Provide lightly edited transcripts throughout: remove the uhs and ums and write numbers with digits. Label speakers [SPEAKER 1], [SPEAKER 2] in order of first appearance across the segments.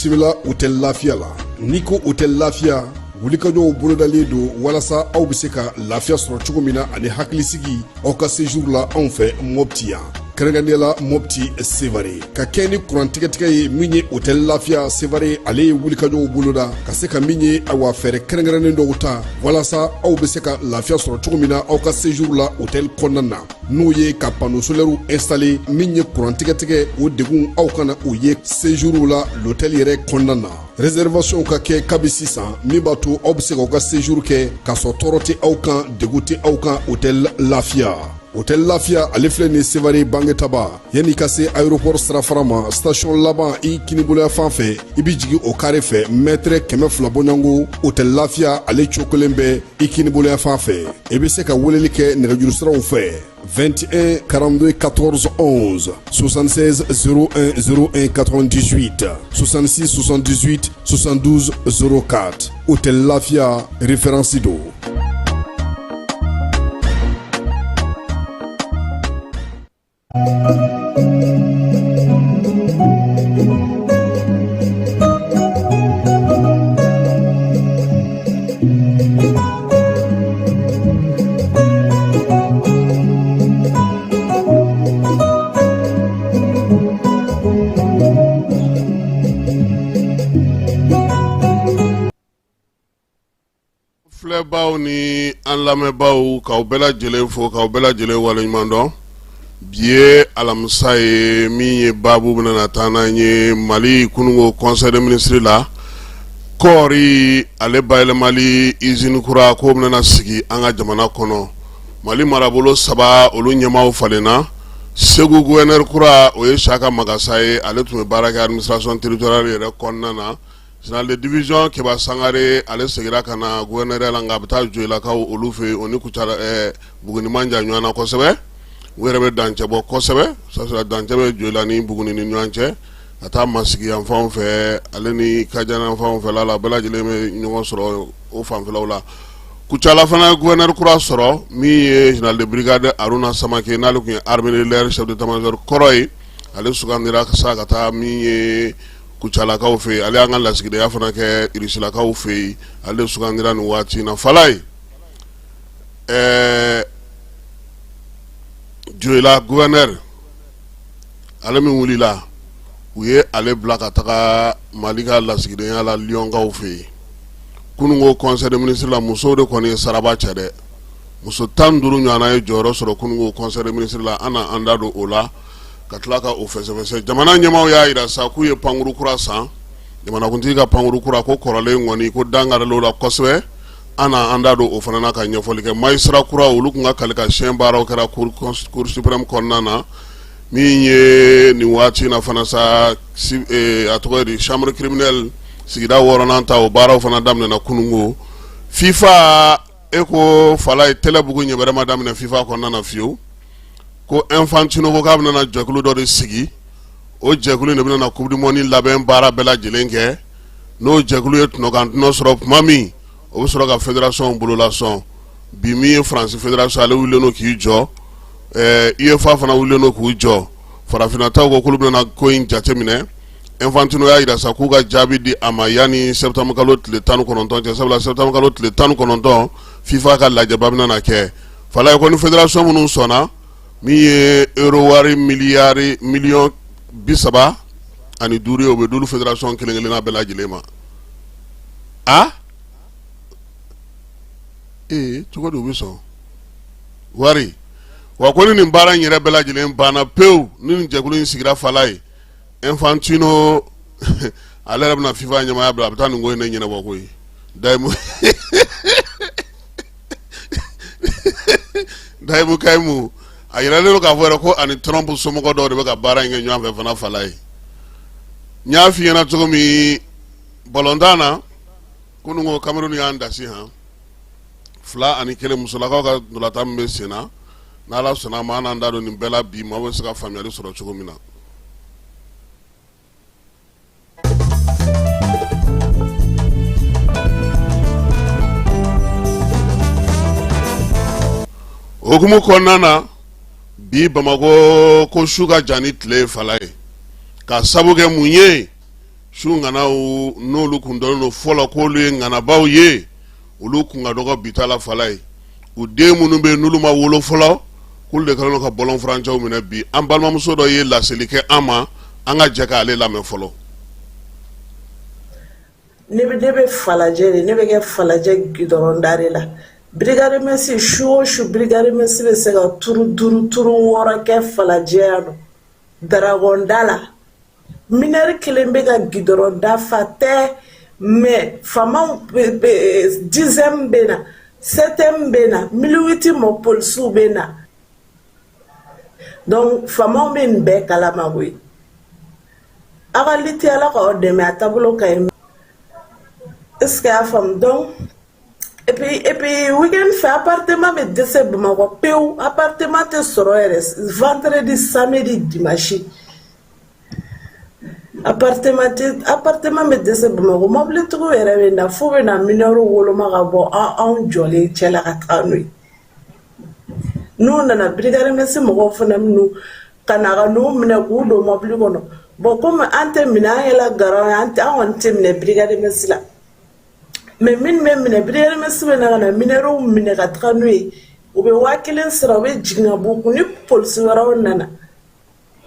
[SPEAKER 1] Bisimila hôtel Lafiya la. N'i ko hôtel Lafiya, wulikajɔw bolodalen don walasa aw bɛ se ka lafiya sɔrɔ cogo min na ani hakilisigi aw ka séjour la anw fɛ Mopti yan, kɛrɛnkɛrɛnnenya la Mopti Sevare. Ka kɛ ni kuran tigɛtigɛ ye min ye, hôtel Lafiya Sevare ale ye wulikajɔw boloda ka se ka min ye, awa, fɛɛrɛ kɛrɛnkɛrɛnnen dɔw ta walasa aw bɛ se ka lafiya sɔrɔ cogo min na aw ka séjour la hôtel kɔnɔna na, n'o ye ka panneau solaire installer. Min ye kuran tigɛtigɛ, o degun aw kana o ye séjour la l'hôtel yɛrɛ kɔnɔna na. Réservation ka kɛ kabi sisan, min b'a to aw bɛ se k'aw ka séjour kɛ k'a sɔrɔ tɔɔrɔ tɛ aw kan, degun tɛ aw kan. Hôtel Lafiya, hôtel Lafiya ale filɛ nin Sevare Bangetaba, yanni ka se aéroport sirafara ma, station laban i kiniboloya fan fɛ, i bɛ jigin o carré fɛ, mètre 200 bɔɲɔgɔnko, hôtel Lafiya ale cokolen bɛ i kiniboloya fan fɛ. I bɛ se ka weleli kɛ nɛgɛjuru siraw fɛ: 21 42 14 11, 76 01 01 98, 66 78 72 04. Hôtel Lafia, référence don.
[SPEAKER 2] Filɛbaw ni an lamɛnbaaw, k'aw bɛɛ lajɛlen fo, k'aw bɛɛ lajɛlen waleɲuman dɔn. Bi ye alamisa ye, min ye baabu bɛna taa n'an ye Mali kununko conseil des ministres la, kɔɔri ale bayɛlɛmali usine kura k'o bɛna sigi an ka jamana kɔnɔ. Mali marabolo saba, olu ɲɛmaaw falenna. Segu gouverneur kura, o ye Siyaka Magasa ye, ale tun bɛ baara kɛ administration territoriale yɛrɛ kɔnɔna na. Général de division Keba Sangare, ale seginna ka na gouverneur la, nka a bɛ taa Joyilakaw olu fɛ yen. O ni Kucala Buguni man jan ɲɔgɔn na kosɛbɛ, u yɛrɛ bɛ dancɛ bɔ kosɛbɛ. Dancɛ bɛ Joyila ni Buguni ni ɲɔgɔn cɛ ka taa Masigi yan fanw fɛ, ale ni Kajana fanw fɛ la, bɛɛ lajɛlen bɛ ɲɔgɔn sɔrɔ o fanfɛlaw la. Kucala fana gouverneur kura sɔrɔ, min ye général de brigade Haruna Samake, n'ale tun ye armée de l'air chef d'état-major kɔrɔ ye. Ale sugandira sa ka taa min ye Kucalakaw fɛ yen. Ale y'an ka lasigidenya fana kɛ Irisilakaw fɛ yen. Ale sugandira nin waati in na. Falaye, Joyila gouverneur, ale min wulila, u ye ale bila ka taga Mali ka lasigidenya la Liyɔnkaw fɛ yen. Kununko conseil des ministres la, musow de kɔni ye saraba cɛ dɛ. Muso 15 ɲɔgɔnna ye jɔyɔrɔ sɔrɔ kununko conseil des ministres la. An na an da don o la ka tila ka o fɛsɛfɛsɛ. Jamana ɲɛmaaw y'a jira sa k'u ye pankuru kura san, jamanakuntigi ka pankuru kura, ko kɔrɔlen kɔni ko dankarila o la kosɛbɛ. An na an da don o fana na ka ɲɛfɔli kɛ. Magistrat kura, olu tun ka kali ka siyɛn baaraw kɛra cour suprême kɔnɔna na. Min ye nin waati in na fana sa, a tɔgɔ ye di, chambre criminelle sigida wɔɔrɔnan ta, o baaraw fana daminɛna kununko. FIFA, e ko Falaye, tɛlɛbugu ɲɛbɛrɛ ma daminɛ FIFA kɔnɔna na fiyewu. Ko Infantino ko k'a bɛna jɛkulu dɔ de sigi, o jɛkulu de bɛna coupe du monde labɛn baara bɛɛ lajɛlen kɛ. N'o jɛkulu ye tɔnɔkan tɔnɔ sɔrɔ tuma min, o bɛ sɔrɔ ka fédération bololasɔn. Bi min ye Faransi fédération, ale wulilen don k'i jɔ, UEFA fana wulilen don k'u jɔ. Farafinna taw ko k'olu bɛna ko in jateminɛ. Infantino y'a jira sa k'u ka jaabi di a ma yanni septembre kalo tile 19 cɛ, sabula septembre kalo tile 19, FIFA ka lajɛba bɛna kɛ. Falaye ko ni fédération minnu sɔnna, min ye euro wari miliyari miliyɔn 35 ye, o bɛ d'olu fédération kelen kelenna bɛɛ lajɛlen ma. A ee, cogo di u bɛ sɔn wari wa? Ko ni nin baara in yɛrɛ bɛɛ lajɛlen banna pewu, ni nin jɛkulu in sigira, Falaye, Infantino ale yɛrɛ bɛna FIFA ɲɛmaaya bila, a bɛ taa nin ko in de ɲɛnabɔ koyi. Dayimu Kayimu, a yiralen don k'a fɔ yɛrɛ ko ani Trump somɔgɔ dɔw de bɛ ka baara in kɛ ɲɔgɔn fɛ fana. Falaye, n y'a f'i ɲɛna cogo min balontan na kunun ko Cameroun y'an dasi han 2-1, musolakaw ka ntolatan min bɛ sen na. N'Ala sɔnna a ma, an n'an da don nin bɛɛ la bi, maaw bɛ se ka faamuyali sɔrɔ cogo min na. Hukumu kɔnɔna na bi, Bamakɔ ko su ka jan ni tile ye. Falaye, ka sabu kɛ mun ye? Su ŋanaw n'olu kun dɔnnen don fɔlɔ k'olu ye ŋanabaw ye, olu kun ka dɔgɔ bi ta la Falaye. U den minnu bɛ yen n'olu ma wolo fɔlɔ, k'olu de kɛlen don ka bɔlɔn furancɛw minɛ bi. An balimamuso dɔ ye laseli kɛ an ma, an ka jɛ k'ale lamɛn fɔlɔ.
[SPEAKER 3] Ne bɛ ne bɛ Falajɛ de, ne bɛ kɛ Falajɛ gidɔrɔnda de la. Brigade mixte su o su, brigade mixte bɛ se ka tour 5, tour 6 kɛ Falajɛ yan nɔ Daragɔnda la. Mineur kelen bɛ ka gidɔrɔn da fa tɛ mais faamaw dixième bɛ na, septième bɛ na, 1008 mɔ polisiw bɛ na. Donc faamaw bɛ nin bɛɛ kalama koyi. Aw ka lutte Ala k'aw dɛmɛ, a taabolo ka ɲi. Est ce que y'a faamu? Donc et puis week-end fɛ, appartement bɛ dɛsɛ Bamakɔ pewu, appartement tɛ sɔrɔ yɛrɛ. Vendredi, samedi, dimanche, appartement tɛ, appartement bɛ dɛsɛ Bamakɔ. Mobilitigiw yɛrɛ bɛ na fo bɛ na mineur woloma ka bɔ anw jɔlen cɛ la ka taga n'o ye. N'u nana, brigade mixte mɔgɔw fana minnu ka na ka n'u minɛ k'u don mobili kɔnɔ. Bon, komi an tɛ minɛ, an yɛlɛ garan, an tɛ, an kɔni tɛ minɛ brigade mixte la. Mais minnu bɛ minɛ, brigade mixte bɛ na ka na mineurw minɛ ka taga n'u ye. U bɛ 1000 sara, u bɛ jigin ka bɔ u kun. Ni polisi wɛrɛw nana,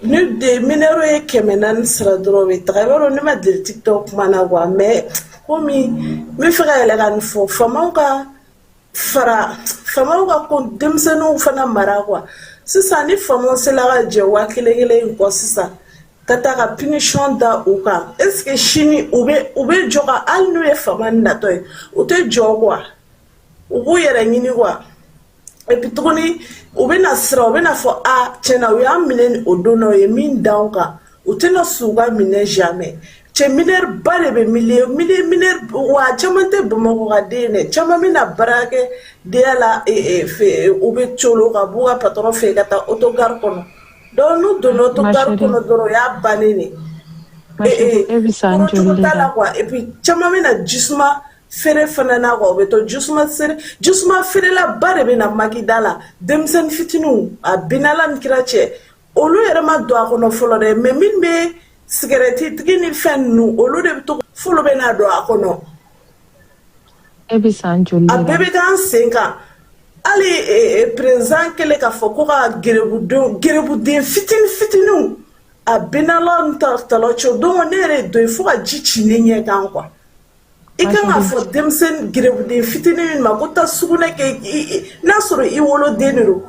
[SPEAKER 3] ni de mineur ye 400 sara dɔrɔn, u bɛ taga. I b'a dɔn, ne ma deli TikTok kuma na quoi, mais komi n bɛ fɛ ka yɛlɛ ka nin fɔ, faamaw ka fara, faamaw ka ko denmisɛnninw fana mara quoi. Sisan ni faamaw sela ka jɛ 1000 kelen in kɔ sisan, ka taa ka punition da u kan, est ce que sini u bɛ jɔ ka, hali n'u ye faama natɔ ye, u tɛ jɔ quoi, u b'u yɛrɛ ɲini quoi. Et puis tuguni, u bɛna siran, u bɛna fɔ a tiɲɛna, u y'an minɛ o don na, u ye min da anw kan, u tɛna s'u ka minɛ jamais. Cɛ, mineur ba de bɛ milieu milieu mineur wa caman tɛ Bamakɔ ka den dɛ, caman bɛna baara kɛ denya la u bɛ colo ka b'u ka patron fɛ yen ka taa autogare kɔnɔ. Donc n'u donna autogare kɔnɔ dɔrɔn, o y'a bannen de.
[SPEAKER 4] E bɛ san joli
[SPEAKER 3] de la quoi? Et puis caman bɛna jisuma feere fana na quoi, u bɛ to jisuma feere, jisuma feerela ba de bɛ na makida la. Denmisɛnnin fitininw, a binala ni kira cɛ, olu yɛrɛ ma don a kɔnɔ fɔlɔ dɛ, mais min bɛ sigɛrɛti tigi ni fɛn ninnu, olu de bɛ to f'olu bɛ na don a kɔnɔ.
[SPEAKER 4] E bɛ san joli?
[SPEAKER 3] A bɛɛ bɛ k'an sen kan. Hali président kɛlen k'a fɔ ko ka gerebudenw, gerebuden fitinin fitininw, a binala ni talɔ cɛ don, ne yɛrɛ ye dɔ ye fo ka ji ci ne ɲɛ kan quoi. I kan k'a fɔ denmisɛnnin gerebuden fitinin min ma ko taa sugunɛ kɛ, n'a sɔrɔ i woloden de don,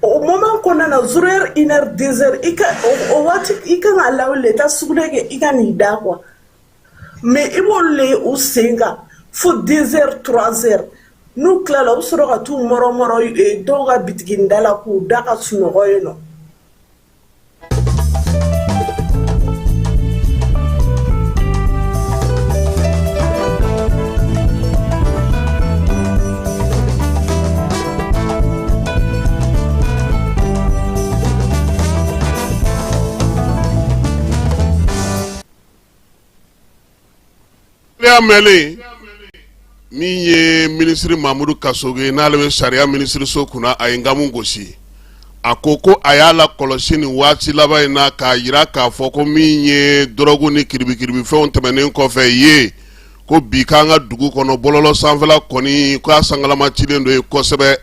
[SPEAKER 3] o moment kɔnɔna na, 0 heure, 1 heure, 2 heures, i ka o waati, i kan k'a lawuli de taa sugunɛ kɛ, i ka n'i da quoi. Mais i b'olu le ye u sen kan fo 2 heures, 3 heures. N'u tilala, u bɛ sɔrɔ ka t'u mɔrɔ mɔrɔ dɔw ka bitiginin da la k'u da ka sunɔgɔ yen nɔ.
[SPEAKER 2] Ya mɛnlen, min ye minisiri Mamudu Kasoge, n'ale bɛ sariya minisiriso kunna, a ye nkamu gosi. A ko ko a y'a la kɔlɔsi nin waati laban in na, k'a jira k'a fɔ ko min ye dɔrɔgu ni kiribikiribifɛnw tɛmɛnen kɔfɛ ye, ko bi k'an ka dugu kɔnɔ, bɔlɔlɔ sanfɛla kɔni, k'a sangalama cilen don ye kosɛbɛ.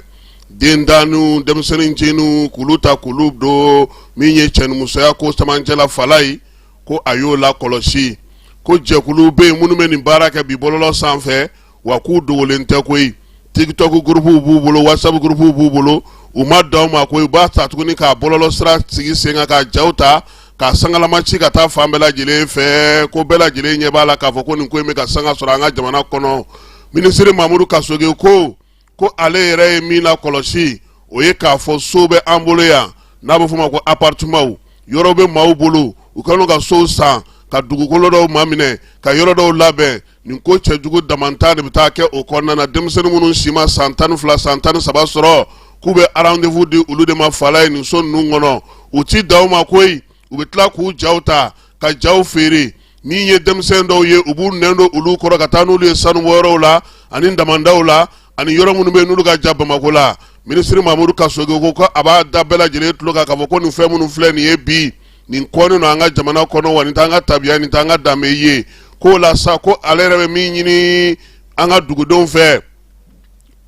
[SPEAKER 2] Dentanniw, denmisɛnnin nciniw, k'olu ta k'olu don min ye cɛnimusoya ko camancɛ la Falaye, ko a y'o la kɔlɔsi, ko jɛkulu bɛ yen minnu bɛ nin baara kɛ bi bɔlɔlɔ sanfɛ, wa k'u dogolen tɛ koyi. TikTok groupe b'u bolo, WhatsApp groupe b'u bolo. U ma dan o ma koyi, u b'a ta tuguni k'a bɔlɔlɔ sira sigi sen kan, k'a jaw ta k'a sangalama ci ka taa fan bɛɛ lajɛlen fɛ, ko bɛɛ lajɛlen ɲɛ b'a la k'a fɔ ko nin ko in bɛ ka sanga sɔrɔ an ka jamana kɔnɔ. Minisiri Mamudu Kasoge ko ko ale yɛrɛ ye min lakɔlɔsi, o ye k'a fɔ so bɛ an bolo yan n'a bɛ f'o ma ko appartement. Yɔrɔ bɛ maaw bolo, u kɛlen ka sow san, ka dugukolo dɔw maminɛ, ka yɔrɔ dɔw labɛn. Nin ko cɛjugu damantan de bɛ taa kɛ o kɔnɔna na. Denmisɛnnin minnu si ma san 12, san 13 sɔrɔ, k'u bɛ rendez-vous di olu de ma Falaye nin so ninnu kɔnɔ. U ti dan o ma koyi, u bɛ tila k'u jaw ta ka jaw feere. Min ye denmisɛn dɔw ye, u b'u nɛn don olu kɔrɔ ka taa n'olu ye sanubɔyɔrɔw la ani damandaw la ani yɔrɔ minnu bɛ yen n'olu ka jan Bamakɔ la. Minisiri Mamudu Kasoge ko ko a b'a da bɛɛ lajɛlen tulo kan k'a fɔ ko nin fɛn minnu filɛ nin ye bi, Nin kɔnnen don an ka jamana kɔnɔ wa nin t'an ka tabiya, nin t'an ka danbe ye. K'o la sa, ko ale yɛrɛ bɛ min ɲini an ka dugudenw fɛ,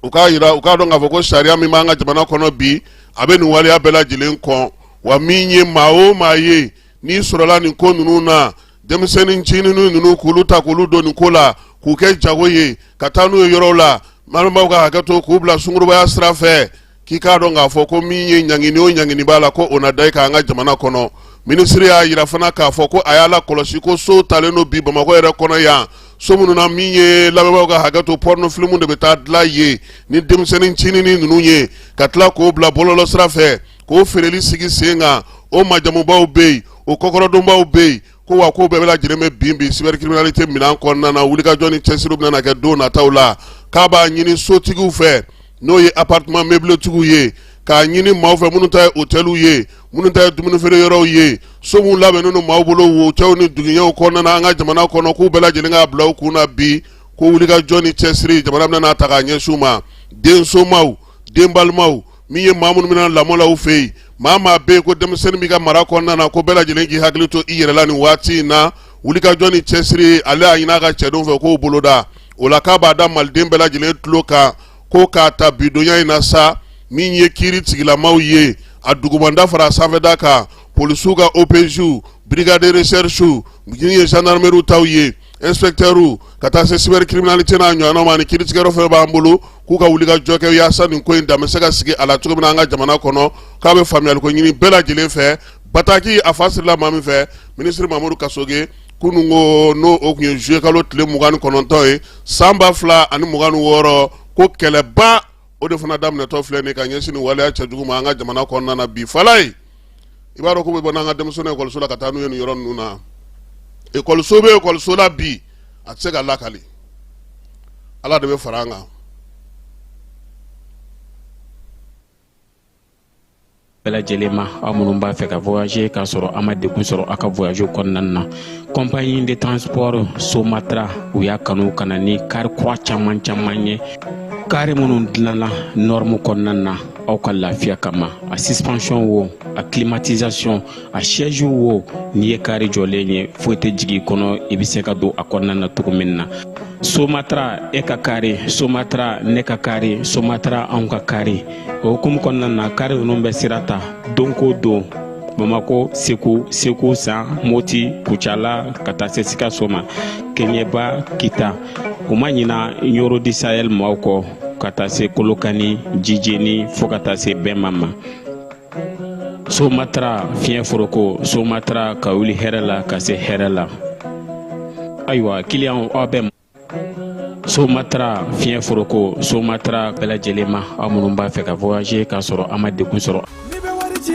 [SPEAKER 2] u k'a jira, u k'a dɔn k'a fɔ ko sariya min b'an ka jamana kɔnɔ bi, a bɛ nin waleya bɛɛ lajɛlen kɔn. Wa min ye maa o maa ye n'i sɔrɔla nin ko ninnu na, denmisɛnnin ncinin ninnu k'olu ta k'olu don nin ko la, k'u kɛ jago ye ka taa n'u ye yɔrɔw la, balimaw ka hakɛ to, k'u bila sungurubaya sira fɛ, k'i k'a dɔn k'a fɔ ko min ye ɲangini o ɲangini b'a la, ko o na da i kan an ka jamana kɔnɔ. Minisiri y'a jira fana k'a fɔ ko a y'a lakɔlɔsi ko sow talen don bi Bamakɔ yɛrɛ kɔnɔ yan, so minnu na min ye, lamɛnbaaw ka hakɛ to, porno film de bɛ taa dilan yen ni denmisɛnnin ncinin ninnu ye, ka tila k'o bila bɔlɔlɔ sira fɛ, k'o feereli sigi sen kan. O majamubaw bɛ yen, o kɔkɔrɔdonbaw bɛ yen, ko wa ko bɛɛ lajɛlen bɛ bin bi cybercriminalité minɛn kɔnɔna na. Wulikajɔ ni cɛsiriw bɛna kɛ don nataw la. K'a b'a ɲini sotigiw fɛ, n'o ye appartement meublé-tigiw ye, k'a ɲini maaw fɛ minnu ta ye hôtelw ye, minnu ta ye dumunifeere yɔrɔw ye, so minnu labɛnnen don maaw bolo wocɛw ni duguɲɛw kɔnɔna na an ka jamana kɔnɔ, k'u bɛɛ lajɛlen k'a bila u kun na bi ko wulikajɔ ni cɛsiri jamana bɛna n'a ta k'a ɲɛsin u ma. Densomaw, den balimaw, min ye maa minnu bɛna lamɔ la u fɛ yen, maa maa bɛ yen ko denmisɛnnin b'i ka mara kɔnɔna na, ko bɛɛ lajɛlen k'i hakili to i yɛrɛ la nin waati in na. Wulikajɔ ni cɛsiri, ale y'a ɲini a ka cɛdenw fɛ k'o boloda. O la, k'a b'a da maliden bɛɛ lajɛlen tulo kan ko k'a ta bidonya in na sa, min ye kiiri tigilamaw ye, a dugumanda fara a sanfɛda kan, polisiw ka OPJ, brigade de recherche, min ye gendarmerie taw ye, inspecteur, ka taa se cybercriminalité n'a ɲɔgɔnnaw ma, ani kiiritigɛyɔrɔ fɛn b'an bolo, k'u ka wuli ka jɔ kɛ yaasa nin ko in dan bɛ se ka sigi a la cogo min na an ka jamana kɔnɔ. K'a bɛ faamuyaliko ɲini bɛɛ lajɛlen fɛ. Bataki a fa sirila maa min fɛ, minisiri Mamadu Kasoge, kunun ko n'o o tun ye juillet kalo tile 29 ye san 2026, ko kɛlɛba o de fana daminɛtɔ filɛ nin ka ɲɛsin nin waleya cɛjugu ma an ka jamana kɔnɔna na bi. Falaye, i b'a dɔn k'u bɛ bɔ n'an ka denmisɛnninw ekɔliso la ka taa n'u ye nin yɔrɔ ninnu na. Ekɔliso bɛ ekɔliso la bi, a tɛ se ka lakali, Ala de bɛ fara an kan.
[SPEAKER 5] Bɛɛ lajɛlen ma, aw minnu b'a fɛ ka voyager k'a sɔrɔ a ma degun sɔrɔ aw ka voyage kɔnɔna na, compagnie de transport Somatra, u y'a kanu ka na ni kari kura caman caman ye, kari minnu dilanna norme kɔnɔna na aw ka lafiya kama. A suspension wo, a climatisation, a siège wo, n'i ye kari jɔlen ye, foyi tɛ jigin i kɔnɔ, i bɛ se ka don a kɔnɔna na cogo min na. Somatra, e ka kari Somatra, ne ka kari Somatra, anw ka kari. O hukumu kɔnɔna na, kari ninnu bɛ sira ta don ko don Bamako, Segu, Segu San, Moti, Kucala, ka taa se Sikaso ma, Keɲeba, Kita. U ma ɲina Ɲoro du Sahel maaw kɔ, ka taa se Kolokani, Jijeni, fo ka taa se Bɛma ma. Somatra fiɲɛ foroko, Somatra ka wuli hɛrɛ la ka se hɛrɛ la. Ayiwa, kiliyanw, aw bɛ Somatra fiɲɛ foroko. Somatra, bɛɛ lajɛlen ma, aw minnu b'a fɛ ka voyager k'a sɔrɔ a ma degun sɔrɔ. N'i bɛ wari ci,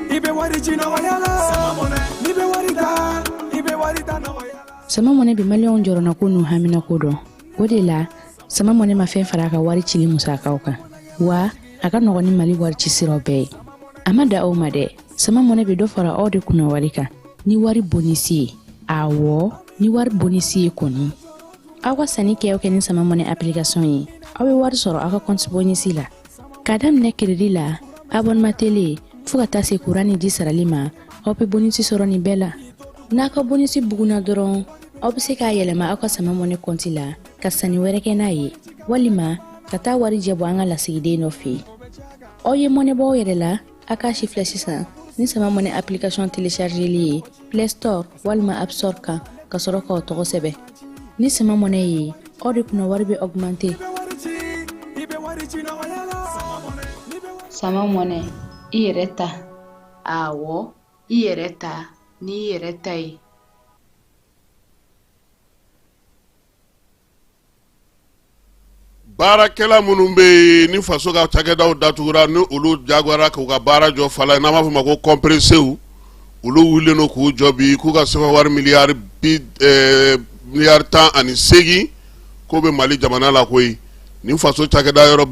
[SPEAKER 6] i bɛ wari ci nɔgɔya la. N'i bɛ wari ta, i bɛ wari ta nɔgɔya la.
[SPEAKER 4] Sama Mɔnɛ bɛ maliyɛnw jɔrɔnako n'u haminako dɔn. O de la, Sama Mɔnɛ ma fɛn fara a ka wari cili musakaw kan, wa a ka nɔgɔn ni Mali wari ci siraw bɛɛ ye. A ma da aw ma dɛ, Sama Mɔnɛ bɛ dɔ fara aw de kunna wari kan ni wari bonisi ye. Awɔ, ni wari bonisi ye kɔni. Aw ka sanni kɛ o kɛ ni Sama Mɔnɛ application ye, aw bɛ wari sɔrɔ aw ka compte bonisi la, k'a daminɛ crédit la, abonnement télé, fo ka taa se kuran ni ji sarali ma. Aw bɛ bonisi sɔrɔ nin bɛɛ la. N'a ka bonisi bugunna dɔrɔn, aw bɛ se k'a yɛlɛma aw ka Sama Mɔnɛ kɔnti la ka sanni wɛrɛ kɛ n'a ye, walima ka taa warijɛ bɔ an ka lasigiden dɔ fɛ yen. Aw ye mɔnɛ bɔ aw yɛrɛ la. A k'a si filɛ sisan ni Sama Mɔnɛ application téléchargeli ye Play Store walima App Store kan, ka sɔrɔ k'aw tɔgɔ sɛbɛn. Ni Sama Mɔnɛ ye, aw de kunna wari bɛ augmenter.
[SPEAKER 7] Sama Mɔnɛ, i yɛrɛ ta. Awɔ, i yɛrɛ ta n'i yɛrɛ ta ye.
[SPEAKER 2] Baarakɛla minnu bɛ yen ni faso ka cakɛdaw datugura, ni olu jagoyara k'u ka baara jɔ fala, n'an b'a fɔ ma ko kɔnperesew, olu wulilen don k'u jɔ bi k'u ka sefa wari miliyari 18 k'o bɛ Mali jamana la koyi. Ni faso cakɛda yɔrɔ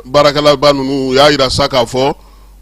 [SPEAKER 2] baarakɛlaba ninnu y'a jira sa k'a fɔ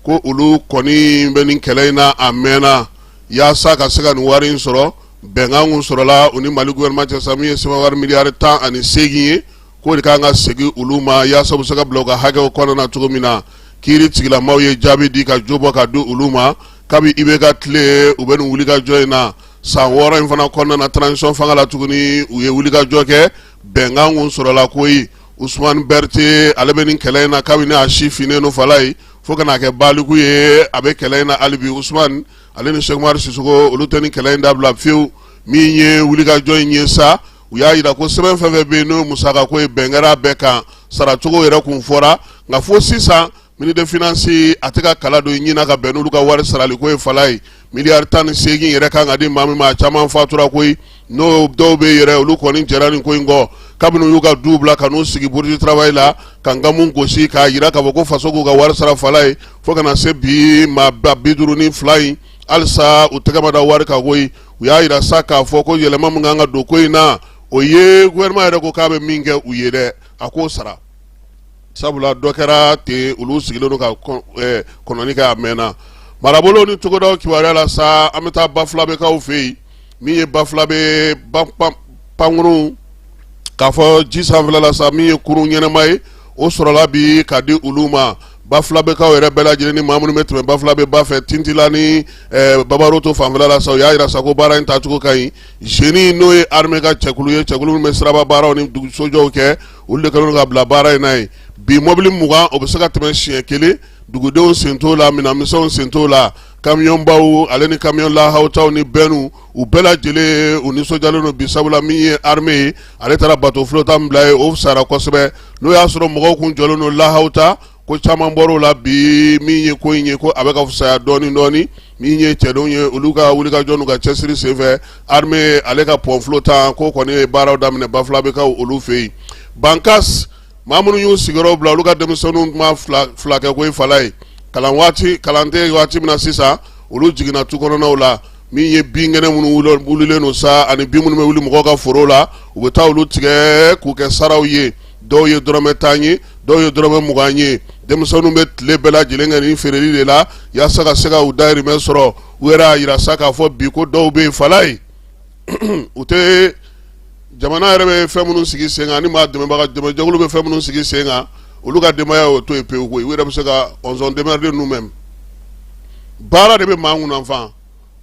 [SPEAKER 2] ko olu kɔni bɛ nin kɛlɛ in na a mɛnna yaasa ka se ka nin wari in sɔrɔ. Bɛnkan kun sɔrɔla u ni Mali gouvernement cɛ sa, min ye sefa wari miliyari 18 ye, k'o de kan ka segin olu ma yaasa u bɛ se ka bila u ka hakɛw kɔnɔna na cogo min na. Kiiri tigilamaw ye jaabi di ka jo bɔ ka di olu ma. Kabi IBK tile u bɛ nin wulikajɔ in na san 6 in fana kɔnɔna na transition fanga la tuguni u ye wulikajɔ kɛ bɛnkan kun sɔrɔla koyi. Usumani Berete ale bɛ nin kɛlɛ in na kabini a si finnen don falayi fo ka n'a kɛ baliku ye, a bɛ kɛlɛ in na hali bi. Usumani ale ni Sɛki Umaru Sisoko olu tɛ nin kɛlɛ in dabila fiyewu. Min ye wulikajɔ in ye sa, u y'a jira ko sɛbɛn fɛn fɛn bɛ yen n'o ye musakako ye, bɛn kɛra a bɛɛ kan, saracogo yɛrɛ kun fɔra, nka fo sisan ministre des finances a tɛ ka kala don i ɲin na ka bɛn n'olu ka wari saraliko ye falayi. Miliyari 18 yɛrɛ kan ka di maa min ma, a caman fatura koyi. N'o dɔw bɛ yɛrɛ, olu kɔni jɛra nin ko in kɔ kabini u y'u ka du bila ka n'u sigi bourse du travail la ka nkamu gosi k'a jira k'a fɔ ko faso k'u ka wari sara falayi. Fo ka na se bi maa 52 in, halisa u tɛgɛ ma da wari kan koyi. U y'a jira sa k'a fɔ ko yɛlɛma min kan ka don ko in na, o ye gouvernement yɛrɛ ko k'a bɛ min kɛ u ye dɛ, a k'o sara, sabula dɔ kɛra ten, olu sigilen don ka kɔnɔni kɛ a mɛnna. Marabolo ni togodaw kibaruya la sa, an bɛ taa Bafulabɛkaw fɛ yen. Min ye Bafulabɛ pankurun k'a fɔ ji sanfɛla la sa, min ye kurun ɲɛnama ye, o sɔrɔla bi ka di olu ma. Bafulabɛkaw yɛrɛ bɛɛ lajɛlen ni maa minnu bɛ tɛmɛ Bafulabɛ ba fɛ Tintila ni Babaroto fanfɛla la sa, u y'a jira sa ko baara in taacogo ka ɲi. Génie n'o ye armée ka jɛkulu ye, jɛkulu min bɛ siraba baaraw ni sojɔw kɛ, olu de kɛlen don ka bila baara in na ye bi. Mɔbili 20, o bɛ se ka tɛmɛ siɲɛ kelen, dugudenw sen t'o la, minɛnmisɛnw sen t'o la, kamiyɔnbaw ale ni kamiyɔn lahawutaw ni bɛnw, u bɛɛ lajɛlen u nisɔndiyalen don bi, sabula min ye armée ye, ale taara bateau flottant bila ye, o fisayara kosɛbɛ. N'o y'a sɔrɔ mɔgɔw kun jɔlen don lahawuta, ko caman bɔr'o la bi. Min ye ko in ye, ko a bɛ ka fisaya dɔɔni dɔɔni. Min ye cɛdenw ye, olu ka wulikajɔ n'u ka cɛsiri senfɛ, armée ale ka pont flottant ko kɔni ye baaraw daminɛ Bafulabɛkaw olu fɛ yen. Bankas maa minnu y'u sigiyɔrɔ bila, olu ka denmisɛnninw ma fila kɛ koyi falayi. Kalan waati, kalan tɛ waati min na sisan, olu jiginna tu kɔnɔnaw la. Min ye binkɛnɛ minnu wulilen don sa, ani bin minnu bɛ wuli mɔgɔw ka foro la, u bɛ taa olu tigɛ k'u kɛ saraw ye. Dɔw ye dɔrɔmɛ 10 ye, dɔw ye dɔrɔmɛ 20 ye. Denmisɛnninw bɛ tile bɛɛ lajɛlen kɛ nin feereli de la yaasa ka se ka u dahirimɛ sɔrɔ. U yɛrɛ y'a jira sa k'a fɔ bi ko dɔw bɛ yen falayi, u tɛ jamana yɛrɛ bɛ fɛn minnu sigi sen kan, ni maa dɛmɛbaga dɛmɛjɛkulu bɛ fɛn minnu sigi sen kan, olu ka denbaya y'o to yen pewu koyi. U yɛrɛ bɛ se ka on s'en démerde nous-mêmes. Baara de bɛ maa kunnafan,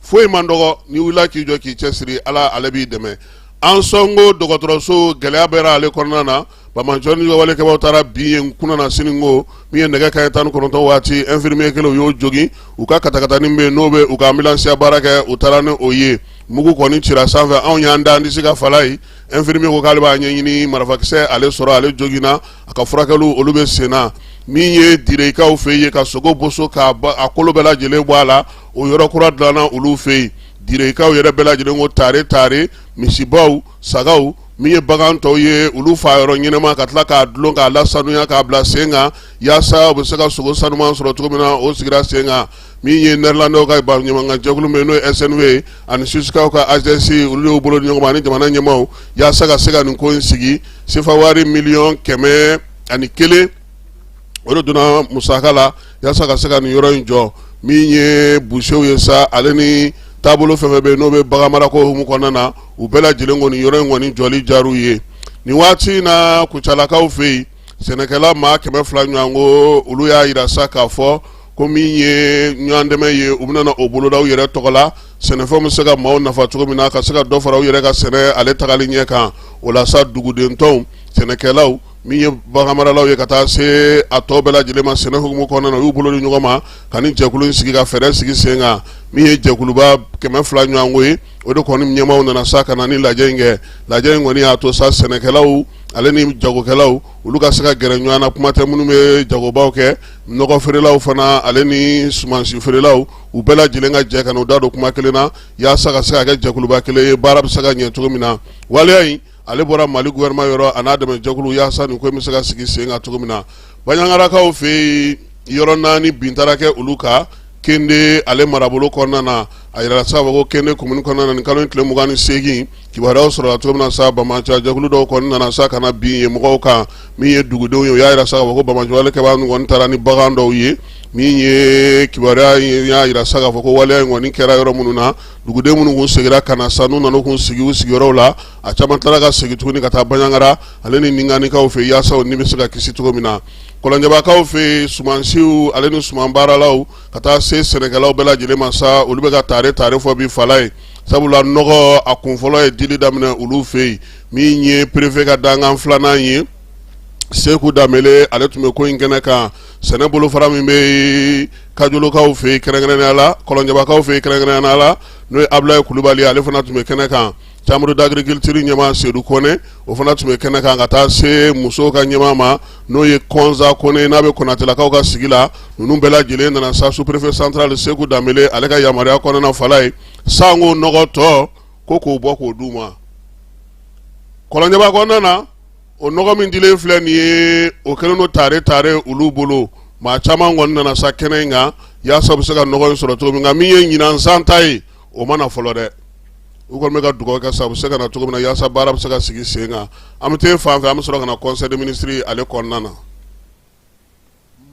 [SPEAKER 2] foyi man dɔgɔ. N'i wulila k'i jɔ k'i cɛsiri, Ala ale b'i dɛmɛ. Ansongo dɔgɔtɔrɔso gɛlɛya bɛra ale kɔnɔna na. Banbaanci ni walekɛbaaw taara bin yen kunna na sini ko min ye nɛgɛ kanɲɛ 19 waati, infirmier kelen u y'o jogin. U ka katakatanin bɛ yen, n'o bɛ u ka ambulanciya baara kɛ, u taara ni o ye. Mugu kɔni cira sanfɛ, anw y'an da an disi kan falayi. Infirmier ko k'ale b'a ɲɛɲini, marifakisɛ ale sɔrɔ, ale joginna, a ka furakɛliw olu bɛ sen na. Min ye Direkaw fɛ yen, ka sogo boso k'a a kolo bɛɛ lajɛlen bɔ a la, o yɔrɔ kura dilanna olu fɛ yen. Direkaw yɛrɛ bɛɛ lajɛlen ko tare tare, misibaw, sagaw, min ye bagan tɔw ye, olu fa yɔrɔ ɲɛnama ka tila k'a dulon k'a lasanuya k'a bila sen kan yaasa u bɛ se ka sogo sanuman sɔrɔ cogo min na, o sigira sen kan. Min ye Nɛrɛlandɛw ka baɲumankɛ jɛkulu min n'o ye SNV ye, ani Suisikaw ka AGS, olu y'u bolo di ɲɔgɔn ma ani jamana ɲɛmaaw yaasa ka se ka nin ko in sigi. Sefa wari miliyɔn 101, o de donna musaka la yaasa ka se ka nin yɔrɔ in jɔ. Min ye busew ye sa, ale ni taabolo fɛn fɛn bɛ yen n'o bɛ baganmarako hukumu kɔnɔna na, u bɛɛ lajɛlen kɔni yɔrɔ in kɔni jɔli diyar'u ye. Nin waati in na, Kucalakaw fɛ yen, sɛnɛkɛla maa 200 ɲɔgɔn ko olu y'a jira sa k'a fɔ ko min ye ɲɔgɔn dɛmɛ ye, u bɛna o boloda u yɛrɛ tɔgɔ la, sɛnɛfɛnw bɛ se ka maaw nafa cogo min na, ka se ka dɔ fara u yɛrɛ ka sɛnɛ ale tagali ɲɛ kan. O la sa, dugudentɔnw, sɛnɛkɛlaw, min ye baganmaralaw ye, ka taa se a tɔ bɛɛ lajɛlen ma sɛnɛ hukumu kɔnɔna na, u y'u bolo di ɲɔgɔn ma ka nin jɛkulu in sigi ka fɛɛrɛ sigi sen kan. Min ye jɛkuluba 200 ɲɔgɔnko ye, o de kɔni ɲɛmaaw nana sa ka na ni lajɛ in kɛ. Lajɛ in kɔni y'a to sa sɛnɛkɛlaw ale ni jagokɛlaw, olu ka se ka gɛrɛ ɲɔgɔn na. Kuma tɛ minnu bɛ jagobaw kɛ, nɔgɔ feerelaw fana ale ni sumansi feerelaw, u bɛɛ lajɛlen ka jɛ ka n'u da don kuma kelen na yaasa ka se ka kɛ jɛkuluba kelen ye, baara bɛ se ka ɲɛ cogo min na. Waleya in ale bɔra Mali gouvernement yɔrɔ a n'a dɛmɛ jɛkulu yaasa nin ko in bɛ se ka sigi sen kan cogo min na. Bandiagarakaw fɛ yen, yɔrɔ naani bin taara kɛ olu kan Kende ale marabolo kɔnɔna na. A yirala sa ko Kende commune kɔnɔna na, nin kalo in tile 28, kibaruyaw sɔrɔla cogo min na sa, banbaanci jɛkulu dɔw kɔni nana sa ka na bin yen mɔgɔw kan. Min ye dugudenw ye, u y'a yira sa k'a fɔ ko banbaanci walekɛbaa ninnu kɔni taara ni bagan dɔw ye. Min ye kibaruya y'a jira sa k'a fɔ ko waleya in kɔni kɛra yɔrɔ minnu na, duguden minnu kun seginna ka na sa, n'u nana k'u sigi u sigiyɔrɔw la, a caman tilala ka segin tuguni ka taa Banjagara ale ni Ninganikaw fɛ yaasa u ni bɛ se ka kisi cogo min na. Kɔlɔnjɛbakaw fɛ sumansiw ale ni suman baaralaw ka taa se sɛnɛkɛlaw bɛɛ lajɛlen ma sa, olu bɛ ka tare tare fɔ bi Falaye, sabula nɔgɔ a kun fɔlɔ ye dili daminɛ olu fɛ yen. Min ye préfet ka dankan filanan ye, Seku Danbele, ale tun bɛ ko in kɛnɛ kan. Sɛnɛ bolofara min bɛ Kajolokaw fɛ yen kɛrɛnkɛrɛnnenya la, Kɔlɔnjɛbakaw fɛ yen kɛrɛnkɛrɛnnenya la, n'o ye Abulaye Kulubali, ale fana tun bɛ kɛnɛ kan. Chambre d'agriculture ɲɛmaa Sedu Kɔnɛ, o fana tun bɛ kɛnɛ kan, ka taa se musow ka ɲɛmaa ma, n'o ye Kɔnza Kɔnɛ, n'a bɛ Konatelakaw ka sigi la. Ninnu bɛɛ lajɛlen nana sa sous-préfet central Seku Danbele ale ka yamaruya kɔnɔna Falaye, sanko nɔgɔ tɔ ko k'o bɔ k'o d'u ma Kɔlɔnjɛba kɔnɔna na. O nɔgɔ min dilen filɛ nin ye, o kɛlen don tare tare olu bolo. Maa caman kɔni nana sa kɛnɛ in kan yaasa u bɛ se ka nɔgɔ in sɔrɔ cogo min. Nka min ye ɲinan san ta ye, o ma na fɔlɔ dɛ. U kɔni bɛ ka dugawu kɛ sa u bɛ se ka na cogo min na yaasa baara bɛ se ka sigi sen kan. An bɛ taa fan fɛ, an bɛ sɔrɔ ka na conseil des ministres ale kɔnɔna na.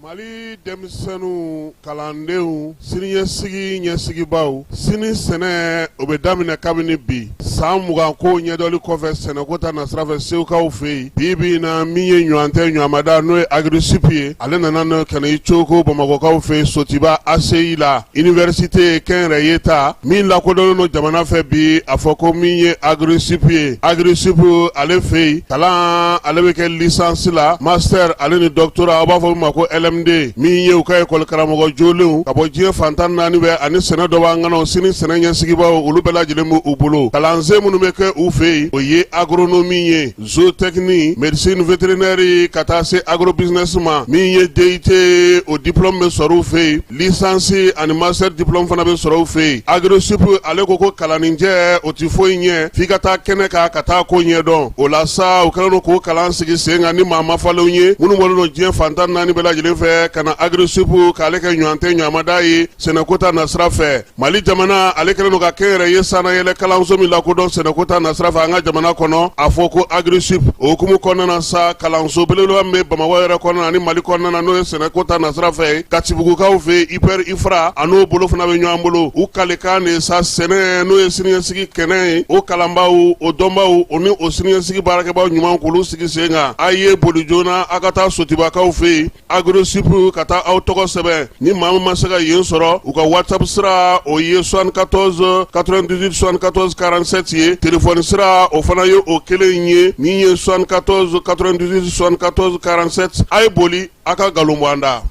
[SPEAKER 2] Mali denmisɛnninw, kalandenw, siniɲɛsigi ɲɛsigibaaw, sini sɛnɛ o bɛ daminɛ kabini bi. San 20 ko ɲɛdɔnli kɔfɛ sɛnɛko ta nasira fɛ Segukaw fɛ yen, bi bi in na, min ye ɲɔgɔn tɛ ɲɔgɔnmada, n'o ye AGRISUP ye, ale nana ka na i coko Bamakɔkaw fɛ yen Sotiba ACI la, université kɛnyɛrɛye ta min lakodɔnnen don jamana fɛ bi, a fɔ ko min ye AGRISUP ye. AGRISUP ale fɛ yen, kalan ale bɛ kɛ licence la, master ale ni doctorat, aw b'a fɔ min ma ko LMD. Min ye u ka école karamɔgɔ jolenw ka bɔ diɲɛ fan 14 bɛɛ ani sɛnɛ dɔ ŋanaw, sini sɛnɛ ɲɛsigibaaw, olu bɛɛ lajɛlen b'u u bolo. Kalansen minnu bɛ kɛ u fɛ yen, o ye agronomie ye, zootechnie, médecine vétérinaire, ka taa se agrobusiness ma. Min ye DUT, o diplôme bɛ sɔrɔ u fɛ yen. Licence ani master diplôme fana bɛ sɔrɔ u fɛ yen. AGRISUP ale ko ko kalanninjɛ o tɛ foyi ɲɛ f'i ka taa kɛnɛ kan ka taa ko ɲɛdɔn. O la sa, u kɛlen don k'o kalan sigi sen kan ni maa mafalenw ye minnu bɔlen don diɲɛ fan 14 bɛɛ lajɛlen fɛ ka na AGRISUP k'ale kɛ ɲɔgɔn tɛ ɲɔgɔnmada ye sɛnɛko ta nasira fɛ. Mali jamana ale kɛlen don ka kɛnyɛrɛye sannayɛlɛ kalanso min lakodɔn sɛnɛko ta nasira fɛ an ka jamana kɔnɔ, a fɔ ko AGRISUP. O hukumu kɔnɔna na sa, kalanso belebeleba min bɛ Bamakɔ yɛrɛ kɔnɔna ani Mali kɔnɔna na, n'o ye sɛnɛko ta nasira fɛ, Katibugukaw fɛ IPR IFRA, a n'o bolo fana bɛ ɲɔgɔn bolo. U kalikan de sa sɛnɛ, n'o ye siniɲɛsigi kɛnɛ ye, o kalanbaaw, o dɔnbaaw, o ni o siniɲɛsigi baarakɛbaaw ɲuman, k'olu sigi sen kan. A ye boli joona, a ka taa Sotibakaw fɛ yen AGRISUP ka taa aw tɔgɔ sɛbɛn. Ni maa min ma se ka yen sɔrɔ, u ka WhatsApp sira o ye 74 98 74 47 ye. Téléphone sira o fana ye o kelen ye, min ye 74 98 74 47. A ye boli, a ka nkalon bɔ an da.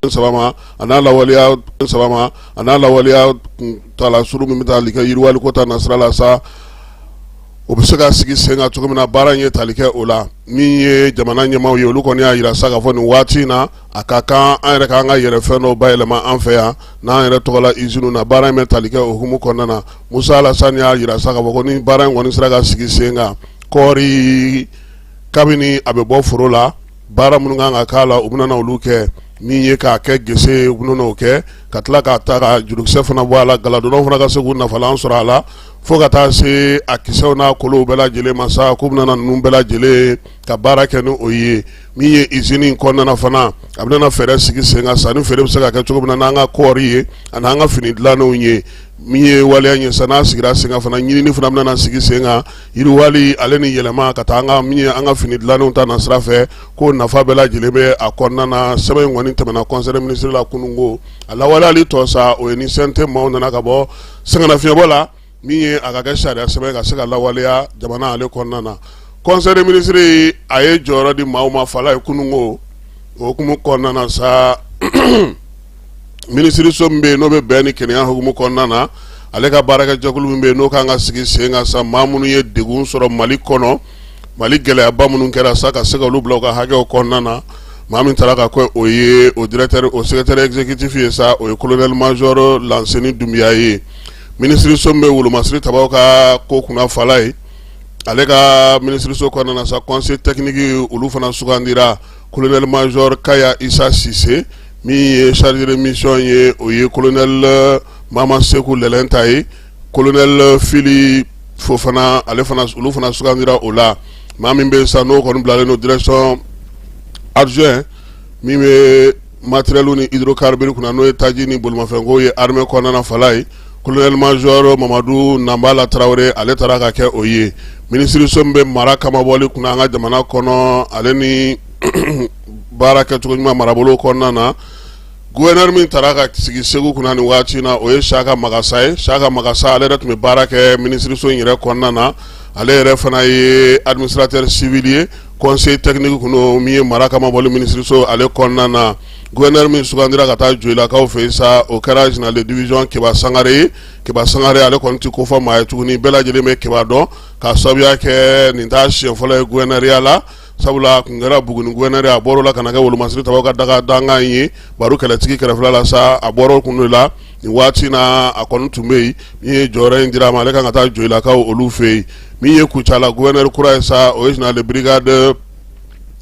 [SPEAKER 2] Saba ma a n'a lawaleya saba ma a n'a lawaleya kuntaala surun min bɛ tali kɛ yiriwali ko ta nasira la sa, o bɛ se ka sigi sen kan cogo min na, baara in ye tali kɛ o la. Min ye jamana ɲɛmaaw ye, olu kɔni y'a jira sa k'a fɔ nin waati in na, a ka kan an yɛrɛ k'an ka yɛrɛ fɛn dɔw bayɛlɛma an fɛ yan n'an yɛrɛ tɔgɔla usine na. Baara in bɛ tali kɛ o hukumu kɔnɔna na. Musa Alasani y'a jira sa k'a fɔ ko ni baara in kɔni sera ka sigi sen kan, kɔɔri kabini a bɛ bɔ foro la, baara minnu kan ka k'a la, u bɛna na olu kɛ. Min ye k'a kɛ gese, u bɛna n'o kɛ, ka tila k'a ta ka jurukisɛ fana bɔ a la, galadonnaw fana ka se k'u nafalan sɔrɔ a la, fo ka taa se a kisɛw n'a kolow bɛɛ lajɛlen ma sa, k'u bɛna ninnu bɛɛ lajɛlen ka baara kɛ ni o ye. Min ye usine in kɔnɔna fana, a bɛna fɛɛrɛ sigi sen kan, sanni feere bɛ se ka kɛ cogo min na n'an ka kɔɔri ye ani an ka fini dilannenw ye. Min ye waleya ye sa, n'a sigira sen kan fana, ɲinini fana bɛna sigi sen kan, yiriwali ale ni yɛlɛma ka taa an ka min ye an ka fini dilannenw ta nasira fɛ, ko nafa bɛɛ lajɛlen bɛ a kɔnɔna na. Sɛbɛn in kɔni tɛmɛna conseil des ministres la kununko. A lawaleyali tɔ sa, o ye ni CNT maaw nana ka bɔ sɛgɛnnafiɲɛbɔ la, min ye a ka kɛ sariya sɛbɛn ka se ka lawaleya jamana ale kɔnɔna na. Conseil des ministres a ye jɔyɔrɔ di maaw ma fala ye kununko. O hukumu kɔnɔna na sa, minisiriso min bɛ yen n'o bɛ bɛn ni kelenya hukumu kɔnɔna na, ale ka baarakɛjɛkulu min bɛ yen n'o kan ka sigi sen kan sa, maa minnu ye degun sɔrɔ Mali kɔnɔ, Mali gɛlɛyaba minnu kɛra sa, ka se ka olu bila u ka hakɛw kɔnɔna na, maa min taara ka kɛ o ye o directeur, o secrétaire exécutif ye sa, o ye colonel major Lanseni Dunbiya ye. Minisiriso min bɛ wolomasiri tabaw ka ko kunna fala ye, ale ka minisiriso kɔnɔna na sa, conseil technique olu fana sugandira, colonel major Kaya Isa Sise. Min ye chargé de mission ye, o ye colonel Mama Seku Lɛlɛnta ye. Colonel Fili Fofana, ale fana, olu fana sugandira o la. Maa min bɛ sa, n'o kɔni bilalen don direction adjoint min bɛ matériel ni hydrocarbures kunna, n'o ye taji ni bolimafɛnko ye armée kɔnɔna fala ye, colonel major Mamadu Nanbala Tarawele, ale taara ka kɛ o ye. Minisiriso min bɛ mara kamabɔli kunna an ka jamana kɔnɔ, ale ni baara kɛcogo ɲuman marabolo kɔnɔna na, gouverneur min taara ka sigi Segu kunna nin waati na, o ye Saka Magasa ye. Saka Magasa, ale yɛrɛ tun bɛ baara kɛ minisiriso in yɛrɛ kɔnɔna na. Ale yɛrɛ fana ye administrateur civil ye, conseil technique kun don min ye mara kamabɔli minisiriso ale kɔnɔna na. Gouverneur min sugandira ka taa Joyilakaw fɛ yen sa, o kɛra général de division Keba Sangare ye. Keba Sangare, ale kɔni tɛ kofɔ maa ye tuguni, bɛɛ lajɛlen bɛ Keba dɔn k'a sababuya kɛ nin t'a siɲɛ fɔlɔ ye gouverneurya la, sabula a tun kɛra Buguni gouverneur ye, a bɔr'o la ka na kɛ Wolomasiri tabaw ka daga dankan ye Baru kɛlɛtigi kɛrɛfɛla la sa. A bɔr'o kun de la nin waati na, a kɔni tun bɛ yen. Min ye jɔyɔrɔ in dira a ma, ale kan ka taa Joyilakaw olu fɛ yen. Min ye Kucala gouverneur kura ye sa, o ye général de brigade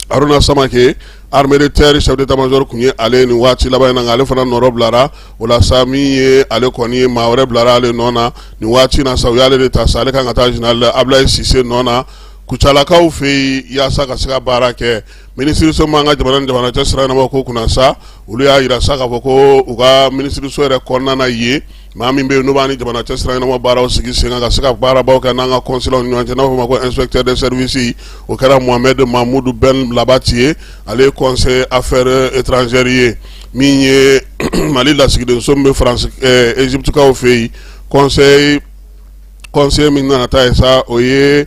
[SPEAKER 2] Haruna Samake, armée de terre chef d'état-major tun ye ale nin waati laban in na, nka ale fana nɔrɔ bilara o la sa. Min ye ale kɔni ye, maa wɛrɛ bilara ale nɔ na nin waati na sa, u y'ale de ta sa, ale kan ka taa général Ablaye Sise nɔ na Kucalakaw fɛ yen yaasa ka se ka baara kɛ. Minisiriso min b'an ka jamana ni jamana cɛ sira ɲɛnabɔ ko kunna sa, olu y'a jira sa k'a fɔ ko u ka minisiriso yɛrɛ kɔnɔna na yen, maa min bɛ yen n'o b'an ni jamana cɛ sira ɲɛnabɔ baaraw sigi sen kan ka se ka baarabaw kɛ n'an ka consulat ni ɲɔgɔn cɛ, n'a bɛ f'o ma ko inspecteur de service, o kɛra Mohamed Mamudu Ben Labati ye. Ale ye conseiller affaires étrangères ye. Min ye Mali lasigidenso min bɛ France, Égypte kaw fɛ yen, conseiller min nana taa yen sa, o ye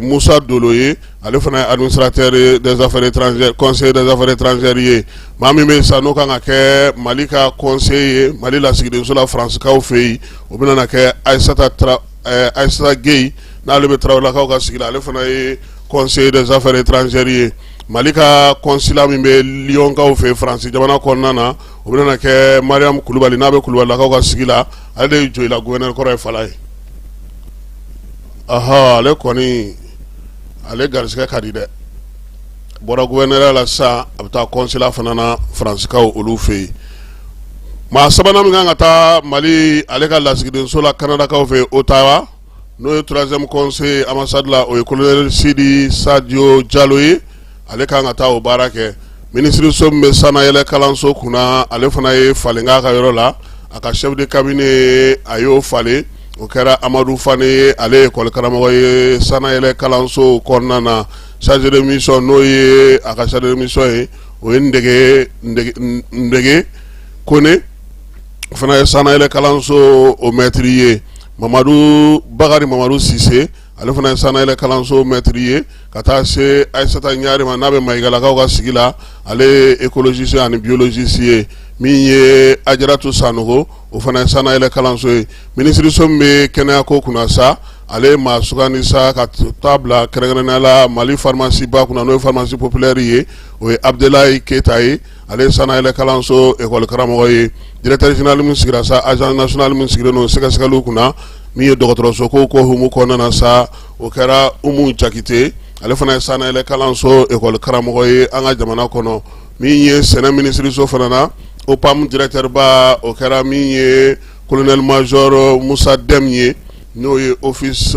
[SPEAKER 2] Musa Dolo ye. Ale fana ye administrateur des affaires étrangères, conseiller des affaires étrangères ye. Maa min bɛ yen sa, n'o kan ka kɛ Mali ka conseiller ye Mali lasigidenso la Faransi-kaw fɛ yen, o bɛna na kɛ Ayisata Gueye, n'ale bɛ Tarawelelakaw ka sigi la. Ale fana ye conseiller des affaires étrangères ye. Mali ka consulat min bɛ Lyon-kaw fɛ Faransi jamana kɔnɔna na, o bɛna na kɛ Mariam Kulubali, n'a bɛ Kulubalilakaw ka sigi la. Ale de ye Joyila gouverneur kɔrɔ ye fala ye. Ɔhɔ, ale kɔni, ale garisɛgɛ ka di dɛ. Bɔra gouverneur la sisan, a bɛ taa consulat fana na Faransikaw olu fɛ yen. Maa sabanan min kan ka taa Mali ale ka lasigidenso la Kanadakaw fɛ yen Ottawa, n'o ye troisième conseiller ambassade la, o ye colonel Sidi Sadio Jalo ye. Ale kan ka taa o baara kɛ. Minisiriso min bɛ sannayɛlɛ kalanso kunna, ale fana ye falen k'a ka yɔrɔ la. A ka chef de cabinet, a y'o falen, o kɛra Amadu Fane ye. Ale ye école karamɔgɔ ye sannayɛlɛ kalanso kɔnɔna na. Chargé de mission, n'o ye a ka chargé de mission ye, o ye Ndege Ndege Kone, o fana ye sannayɛlɛ kalanso o maître ye. Mamadu Bakari Mamadu Sise, ale fana ye sannayɛlɛ kalanso maître ye. Ka taa se Ayisata Ɲare ma, n'a bɛ Mayigalakaw ka sigi la, ale ye écologiste ani biologiste ye. Min ye Ajaratu Sanogo, o fana ye sannayɛlɛ kalanso ye. Minisiriso min bɛ kɛnɛyako kunna sa, ale ye maa sugandi sa ka taa bila kɛrɛnkɛrɛnnenya la Mali pharmacie ba kunna, n'o ye pharmacie populaire ye, o ye Abudelayi Keyita ye. Ale ye sannayɛlɛ kalanso école karamɔgɔ ye. Directeur général min sigira sa, agence nationale min sigilen don sɛgɛsɛgɛliw kunna, min ye dɔgɔtɔrɔso ko ko hukumu kɔnɔna na sa, o kɛra Umu Jakite. Ale fana ye sannayɛlɛ kalanso école karamɔgɔ ye an ka jamana kɔnɔ. Min ye sɛnɛ minisiriso fana na, OPAM directeur ba, o kɛra min ye colonel major Musa Dɛm ye, n'o ye office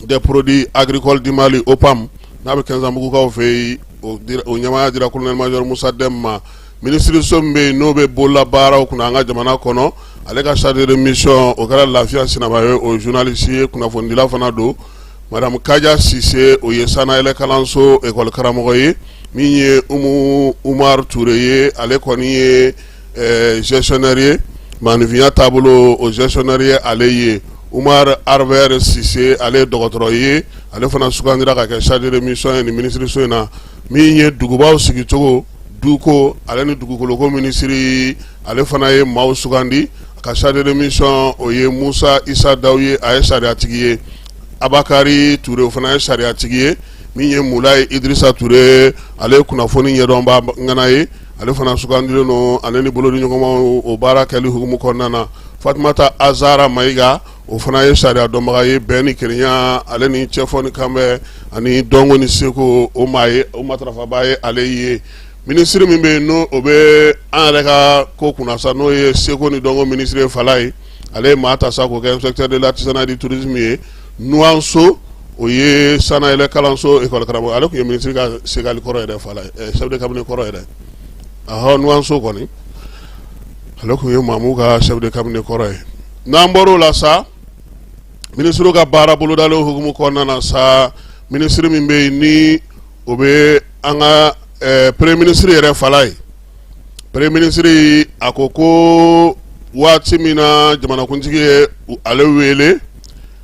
[SPEAKER 2] des produits agricoles du Mali, OPAM, n'a bɛ Kɛnzanbugukaw fɛ yen, o ɲɛmaaya dira colonel major Musa Dɛm ma. Minisiriso min bɛ yen n'o bɛ bololabaaraw kunna an ka jamana kɔnɔ, ale ka chargé de mission, o kɛra Lafiya Sinaba ye. O ye journaliste ye, kunnafonidila fana don. Madame Kaja Sise, o ye sannayɛlɛ kalanso école karamɔgɔ ye. Min ye Umu Umar Ture ye, ale kɔni ye gestionnaire ye, maaninfinya taabolo o gestionnaire ye ale ye. Umar Arvert Sise, ale ye dɔgɔtɔrɔ ye, ale fana sugandira ka kɛ chargé de mission ye nin minisiriso in na. Min ye dugubaw sigicogo, duko ale ni dugukoloko minisiri, ale fana ye maaw sugandi. A ka chargé de mission, o ye Musa Isa Daw ye, a ye sariyatigi ye. Abakari Ture, o fana ye sariyatigi ye. Min ye Mulayi Idirisa Ture, ale ye kunnafoni ɲɛdɔnba ŋana ye, ale fana sugandilen don ale ni bolodiɲɔgɔnmaw o baara kɛli hukumu kɔnɔna na. Fatumata Azara Mayiga, o fana ye sariya dɔnbaga ye, bɛn ni kelenya ale ni cɛfɔ ni kanbɛn ani dɔnko ni seko, o maa ye, o matarafabaa ye ale ye. Minisiri min bɛ yen n'o o bɛ an yɛrɛ ka ko kunna sa, n'o ye seko ni dɔnko minisiri ye Falaye, ale ye maa ta sa k'o kɛ inspecteur de l'artisanat et du tourisme ye. Nuwanso, o ye sanayɛlɛ kalanso école karamɔgɔ, ale tun ye minisiri ka segali kɔrɔ yɛrɛ Falaye, chef de cabinet kɔrɔ yɛrɛ. Ahɔ, Nuwanso kɔni, ale tun ye Mamu ka chef de cabinet kɔrɔ ye. N'an bɔr'o la sa, minisiriw ka baara bolodalen hukumu kɔnɔna na sa, minisiri min bɛ yen ni o bɛ an ka premier ministre yɛrɛ Falaye, premier ministre a ko ko waati min na jamanakuntigi ye ale wele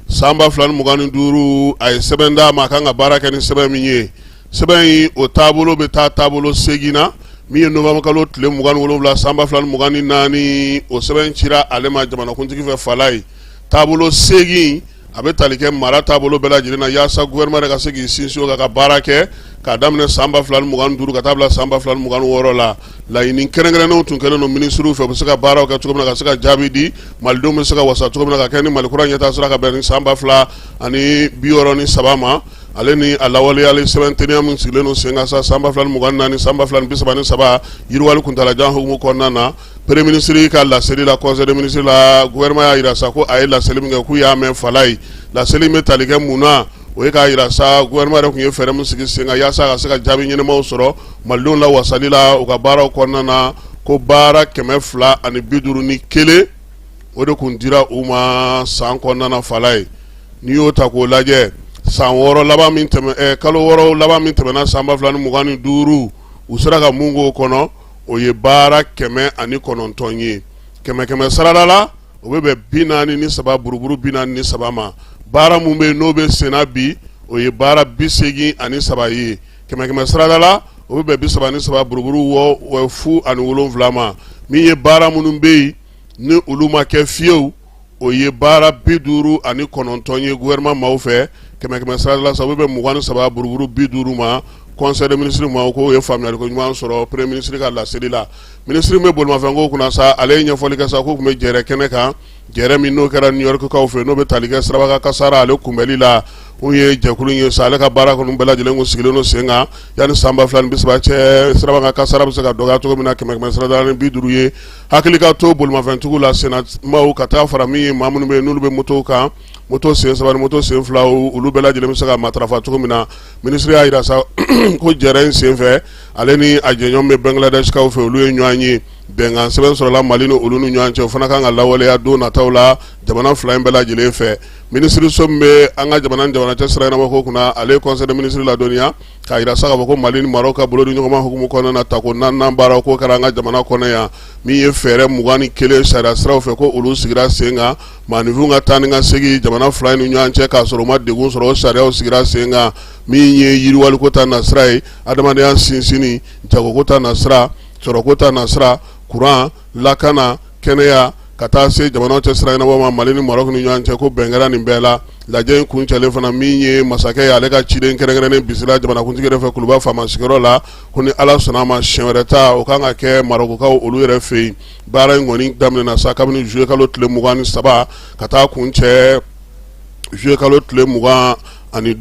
[SPEAKER 2] san 2025, a ye sɛbɛn d'a ma a kan ka baara kɛ ni sɛbɛn min ye. Sɛbɛn in o taabolo bɛ taa taabolo 8 na, min ye novembre kalo tile 27 san 2024, o sɛbɛn cira ale ma jamanakuntigi fɛ Falaye. Taabolo 8 a bɛ tali kɛ mara taabolo bɛɛ lajɛlen na, yaasa gouvernement yɛrɛ ka se k'i sinsin o kan ka baara kɛ k'a daminɛ san 2025 ka taa bila san 2026 la. Laɲini kɛrɛnkɛrɛnnenw tun kɛlen don minisiriw fɛ, u bɛ se ka baaraw kɛ cogo min na ka se ka jaabi di, malidenw bɛ se ka wasa cogo min na ka kɛ ni Mali kura ɲɛtaa sira ka bɛn ni san 2063 ma. Ale ni a lawaleyali sɛbɛn teliya min sigilen don sen kan sa san 2024 san 2033 yiriwali kuntalajan hukumu kɔnɔna na. Premier ministre ka laseli la conseil des ministres la, gouvernement y'a jira sa ko a ye laseli min kɛ, k'u y'a mɛn Falaye. Laseli bɛ tali kɛ mun na? O ye k'a jira sa gouvernement yɛrɛ tun ye fɛɛrɛ min sigi sen kan yaasa ka se ka jaabi ɲɛnamaw sɔrɔ malidenw la wasali la u ka baaraw kɔnɔna na, ko baara 251 o de tun dira u ma san kɔnɔna na Falaye. N'i y'o ta k'o lajɛ, san 6 laban min tɛmɛ, kalo 6 laban min tɛmɛna san 2025, u sera ka mun k'o kɔnɔ? O ye baara 109 ye. Kɛmɛ kɛmɛ sarada la, o bɛ bɛn 43 buruburu 43 ma. Baara min bɛ yen n'o bɛ senna bi, o ye baara 83 ye. Kɛmɛ kɛmɛ sarada la, o bɛ bɛn 33 buruburu 07 ma. Min ye baara minnu bɛ yen ni olu ma kɛ fiyewu, o ye baara 59 ye gouvernement maaw fɛ. Kɛmɛ kɛmɛ sarada la sa, o bɛ bɛn 23 buruburu 50 ma. Conseil des ministres maaw ko ye faamuyaliko ɲuman sɔrɔ premier ministre ka laseli la. Minisiri min bɛ bolimafɛnko kunna sa, ale ye ɲɛfɔli kɛ sa, k'u tun bɛ jɛrɛ kɛnɛ kan, jɛrɛ min n'o kɛra New York kaw fɛ, n'o bɛ tali kɛ sirabakan kasara ale kunbɛli la. Mun ye jɛkulu ye sa, ale ka baara kɔni bɛɛ lajɛlen kun sigilen don sen kan yanni san 2030 cɛ, sirabakan kasara bɛ se ka dɔgɔya cogo min na kɛmɛ kɛmɛ sarada ni 50 ye. Hakili ka to bolimafɛntigiw la, sennamaw, ka taa fara min ye maa minnu bɛ yen n'olu bɛ moto kan, moto sen 3 ni moto sen 2, olu bɛɛ lajɛlen bɛ se ka matarafa cogo min na. Minisiri y'a jira sa ko jɛrɛ in senfɛ, ale ni a jɛɲɔgɔn bɛ Bangladeshkaw fɛ, olu ye ɲɔgɔn ye, bɛnkan sɛbɛn sɔrɔla Mali ni olu ni ɲɔgɔn cɛ, o fana kan ka lawaleya don nataw la jamana fila in bɛɛ lajɛlen fɛ. Minisiriso min bɛ an ka jamana ni jamana cɛ sira ɲɛnabɔ ko kunna, ale ye conseil des ministres ladɔnniya k'a jira sa k'a fɔ ko Mali ni Maroc ka bolo di ɲɔgɔnma hukumu kɔnɔna na, tako 4nan baara k'o kɛra an ka jamana kɔnɔ yan. Min ye fɛɛrɛ 21 sariya siraw fɛ, ko olu sigira sen kan, maaninfinw ka taa ni ka segin jamana fila in ni ɲɔgɔn cɛ k'a sɔrɔ u ma degun sɔrɔ, o sariyaw sigira sen kan. Min ye yiriwaliko ta nasira ye, adamadenya sinsinni, jagoko ta nasira, sɔrɔko ta nasira, kuran, lakana, kɛnɛya, ka taa se jamana cɛ sira ɲɛnabɔ ma Mali ni Maroc ni ɲɔgɔn cɛ, ko bɛn kɛra nin bɛɛ la. Lajɛ in kuncɛlen fana, min ye masakɛ ye, ale ka ciden kɛrɛnkɛrɛnnen bisimila jamanakuntigi yɛrɛ fɛ Kuluba faama sigiyɔrɔ la, ko ni Ala sɔnna a ma, siɲɛ wɛrɛ ta o kan ka kɛ Marokukaw olu yɛrɛ fɛ yen. Baara in kɔni daminɛna sa kabini juillet kalo tile 23 ka taa kuncɛ juillet kalo tile 25 Mali